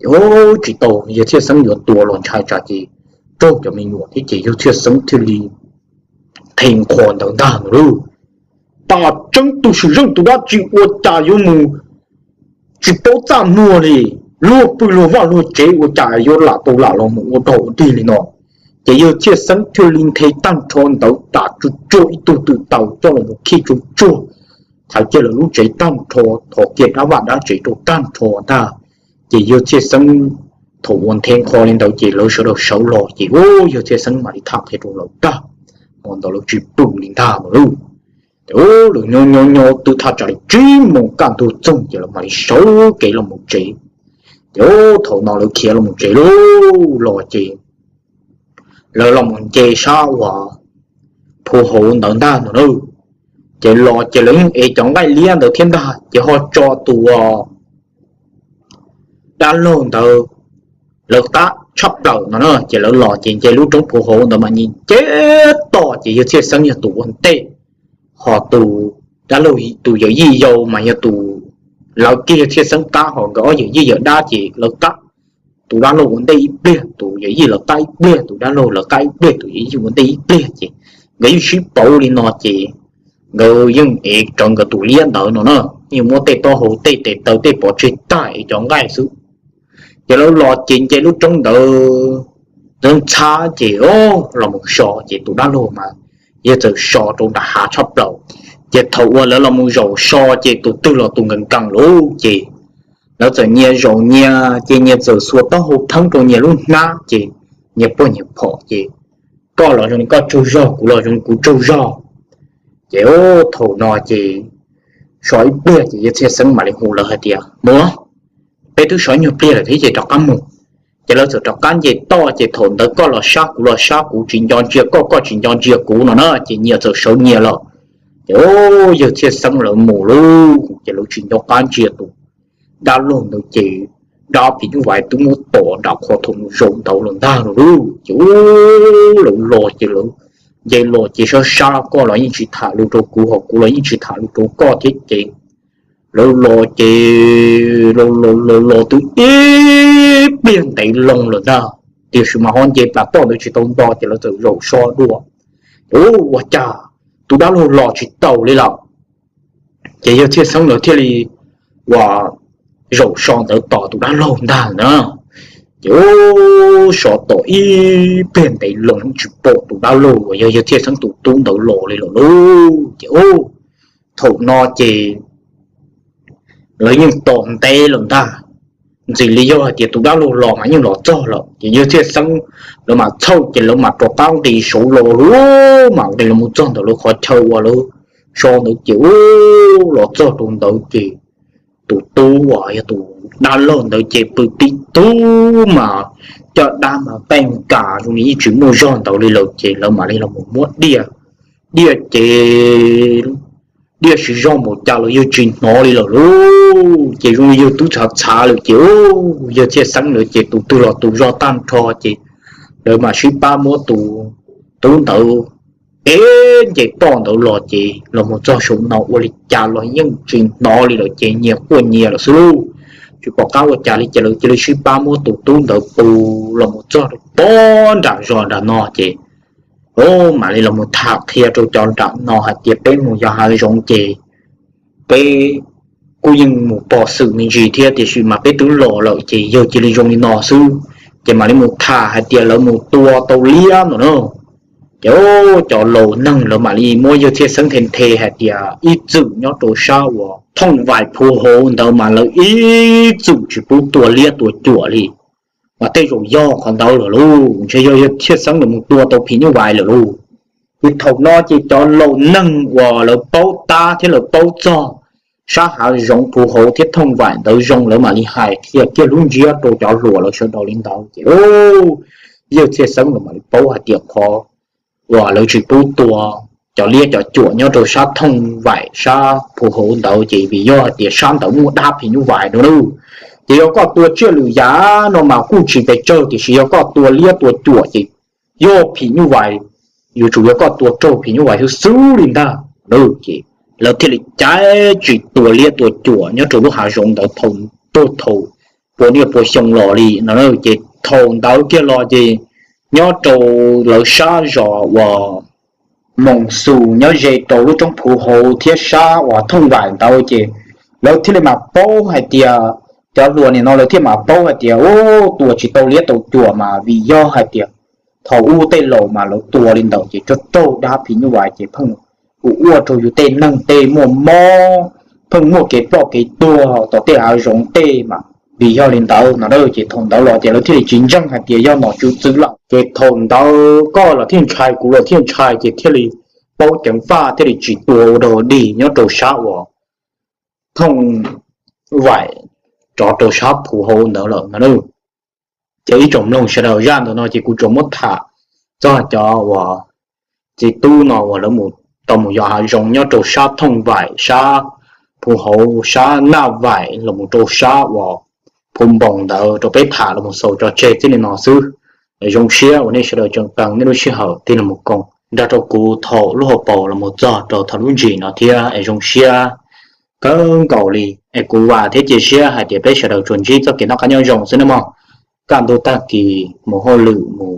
Ces tsis tau, yawg Txhiaj Xeeb yuav tua los ntshai tsam ces raug cov me nyuam thiab ces yawg Txhiaj Xeeb thiaj li qhia qhov ntawd ntag no lauj. Tam tseeb tus sim zeej tus dab tsi ua cas yuav mus tsis paub txaj muag li, luag pw luag vaj luag tsev ua cas yuav lam tau lam los mus ua dog ua dig li no. Ces yawg Txhiaj Xeeb thiaj li nthe tag nrho ntawd tas tsuj tsuag ib tug twm taws coj los mus khij tsuj tsuag, thaiv kiag lawv lub tsev tag nrho, thov kiag dab vaj dab tsev rau tag nrho ntag. Ces yawg Txhiaj Xeeb thaum uas nthe qhov li ntawd ces lawv sawv daws sawv los ces u, yawg Txhiaj Xeeb mam li tham qhia rau lawv tag, hmo ntawd lawv tsis pw li ntag no lauj. Ces u, lawv nyob nyob nyob twb thaj tsam li tsib moos kaj ntug txoog ces lawv mam li sawv kev los mus tsev. Ces u, thaum no lawv khiav los mus tsev lauj, los ces lawv los mus nce sab uas phu hauv ntawd ntag no na. Ces los ces lawv yeej ev cov nqaij liab ntawd thiab ntag ces ho tso tus dab laug ntawd lawv qab tshaj plaws no na. Ces lawv los ces nce lub roob phu hauv ntawd mas nce nce tos ces yawg Txhiaj Xeeb yog tus ua ntej, ho tus dab laug tus yawm yij yau mas yog tus lawv kiag yawg Txhiaj Xeeb qab, ho nkawd ob yawm yij yawm dab ces lawv qab, tus dab laug ua ntej ib pliag, tus yawm yij lawv qab ib pliag, tus dab laug lawv qab ib pliag, tus yawm yij ua ntej ib pliag ces nkawd yeej sib pauv li no ces nkawd yeej ev rawv nkawd tus liab ntawd no na, yeej muab tej taub hau tej tes taw tej pov tseg tag ev cov nqaij xwb. Ces lawv los ces nce lub roob ntawd ntxhab ces o, los mus so ces tus dab laug mas yawg txawm so rau nram hav tshaj plaws. Ces thaum uas lawv los mus zaum so ces tus twg los tus nkees nkees lauj ces lawv txawm nyias zaum nyias ces nyias txawm xuas taub hau pheeb rau nyias lub hnab ces nyias puag nyias phom ces koj los zoo li koj tsaug zog, kuv los zoo li kuv tsaug zog. Ces thaum no ces so ib pliag ces yawg Txhiaj Xeeb mam li hu lawv hais tias, Mus, peb twb so ib nyuag pliag lawm thiab ces rov qab mus. Ces lawv txawm rov qab nce toj, ces thaum ntawd koj los sab kuv los sab, kuv tsis nco ntsia koj, koj tsis nco ntsia kuv no na, ces nyias txawm sawv nyias lawm. Ces yawg Txhiaj Xeeb lawv mus lauj, ces lawv tsis nco qab ntsia tus dab laug ntawd ces dab phim nyuj vais twb muab tom nram qhov thaum zaum ntawd los ntag lauj. Ces lawv los ces lawv nce los ces sab sab, koj los yeej tsis tham lus rau kuv, ho kuv los yeej tsis tham lus rau koj thiab ces lawv los ces los los los los twb ib pliag ntev loo lawm ntag, tiam sis mas ho nce plas toj ntawd tsis tau nto ces lawv txawm zaum so dua. Ua cas tus dab laug los tsis tau li lawm. Ces yawg Txhiaj Xeeb lawv thiaj li uas zaum so ntawd tos tus dab laug ntag na. Ces so tom ib pliag ntev loo tsis pom tus dab laug uas yog yawg Txhiaj Xeeb tus tub ntawd los li lawm lauj. Ces thaum no ces lawv yeej tos ntev lawm ntag, ntxim li yog hais tias tus dab laug los mas yeej los txog lawm. Ces yawg Txhiaj Xeeb lawv mam txhawj ces lawv mam rov qab nqis saud los lawm, mam nqis los mus txog ntawm lawv qhov chaw uas lawv so ntawd ces ub los txog rau ntawd ces tus tub uas yog tus dab laug ntawd ces pw tib tug mas caj dab mas pej nkas zoo li yeej tsis muaj zog ntawd li lawm ces lawv mam li los muab diaj, diaj ces diaj siv zog npaum cas los yawg tsis hnov li lawm lauj. Ces zoo li yawg twb txhav txhav lawm ces yawg Txhiaj Xeeb lawv ces tus twg los tus zog tag nrho ces lawv mam sib pab muab tus tub ntawd ev nce toj ntawd los ces los mus txog saum no ua li cas los yeej tsis hnov li lawm ces nyias quaj nyias lawm xwb lauj. Tsis pom qab ua cas li ces lawv cia li sib pab muab tus tub ntawd pus los mus txog rau pob nram zos nram no ces mam li los mus tham qhia rau cov nram no hais tias peb mus yos hav zoov ces peb kuj yeej mus pom xwm me ntsis thiab tiam sis mas peb twb los lawm ces yawg cia li zoo li no xwb. Ces mam li mus tham hais tias lawv mus tua tau liab no na. Ces cov laus neeg lawv mam li muab yawg Txhiaj Xeeb nthe nthe hais tias ib txwm nyob rau sab uas thooj vaim phuv hauv ntawd mas lawv ib txwm tsis pub tua liab tua cuam li. Mas tej zaum yog qhov ntawd lawm lauj, ntshe yog yawg Txhiaj Xeeb lawv mus tua tau phim nyuj vais lawm lauj. Ces thaum no ces cov laus neeg uas lawv paub tab thiab lawv paub txog sab hav zoov phuv hauv thiab thooj vaim ntawd zoo lawv mam li hais qhia kiag lub ntsiab rau cov hluas lawv sawv daws li ntawd ces yawg Txhiaj Xeeb lawv mam li paub hais tias qhov uas lawv tsis pub tua cov liab cov cuam nyob rau sab thooj vaim sab phuv hauv ntawd ces vim yog hais tias sab ntawd muaj dab phim nyuj vais no lauj. Ces yog koj tua tsiaj lwm yam no mas kuj tsis pes tsawg tiam sis yog koj tua liab tua cuam ces yog phim nyuj vais, yuav tsum yog koj tua raug phim nyuj vais xwb xwb li ntag. Ces lawv thiaj li caiv tsis tua liab tua cuam nyob rau lub hav zoov ntawd thaum, thaum puas niaj puas xyoo los li no. Ces thaum ntawd kiag los ces nyob rau lawv sab zos uas Moos Xus nyob ze rau lub roob phuv hauv thiab sab uas thooj vaim ntawd ces lawv thiaj li mam paub hais tias, cov hluas nim no lawv thiaj mam paub hais tias ua tua tsis tau liab tau cuam mas vim yog hais tias thaum ub tej laus mas lawv tua li ntawd ces raug raug dab phim nyuj vais ces pheej ua rau yus tej neeg tej muaj mob, pheej muaj kev ploj kev tuag tom tej hav zoov tej mas vim yog li ntawd no ces thaum ntawd los ces lawv thiaj li tsis ntseeg hais tias yog nom tswv txwv lawm. Ces thaum ntawd koj los thiaj ntshai, kuv los thiaj ntshai ces thiaj li paub ceev faj thiaj li tsis tua ua dog dig nyob rau sab uas thooj vaim rov rau sab phuv hauv ntawd lawm no. Ces ib tsoom mloog sawv daws, zaj ntawm no ces kuv tsuas muab tham txog cov uas txiv tub no uas lawv mus, tau mus yos hav zoov nyob rau sab thooj vaim sab phuv hauv sab naj vaim los mus rau sab uas phuv npoos ntawd rau peb tham los mus xaus tso tseg txij li no xwb. Zoo siab uas nej sawv daws tseem qee nej lub sij hawm tig los mus koom nrog rau kuv thaum lub hauv paus los mus txog rau thaum lub ntsis no thiab es zoo siab kawg nkaus li. Es kuv vam thiab cia siab hais tias peb sawv daws tsuas ntsib txoj kev noj qab nyob zoo xwb nawb mog. Kaj ntug tag kis mus hauj lwm mus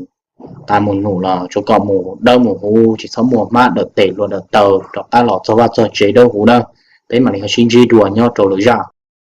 tas mus num los tsuas kom mus dawb mus huv, tsis txhob muaj hmab dawm tes hlua dawm taw, rov qab los txog vaj txog tsev dawb huv na. Peb mam li ho sib ntsib dua nyob rau lwm zaj.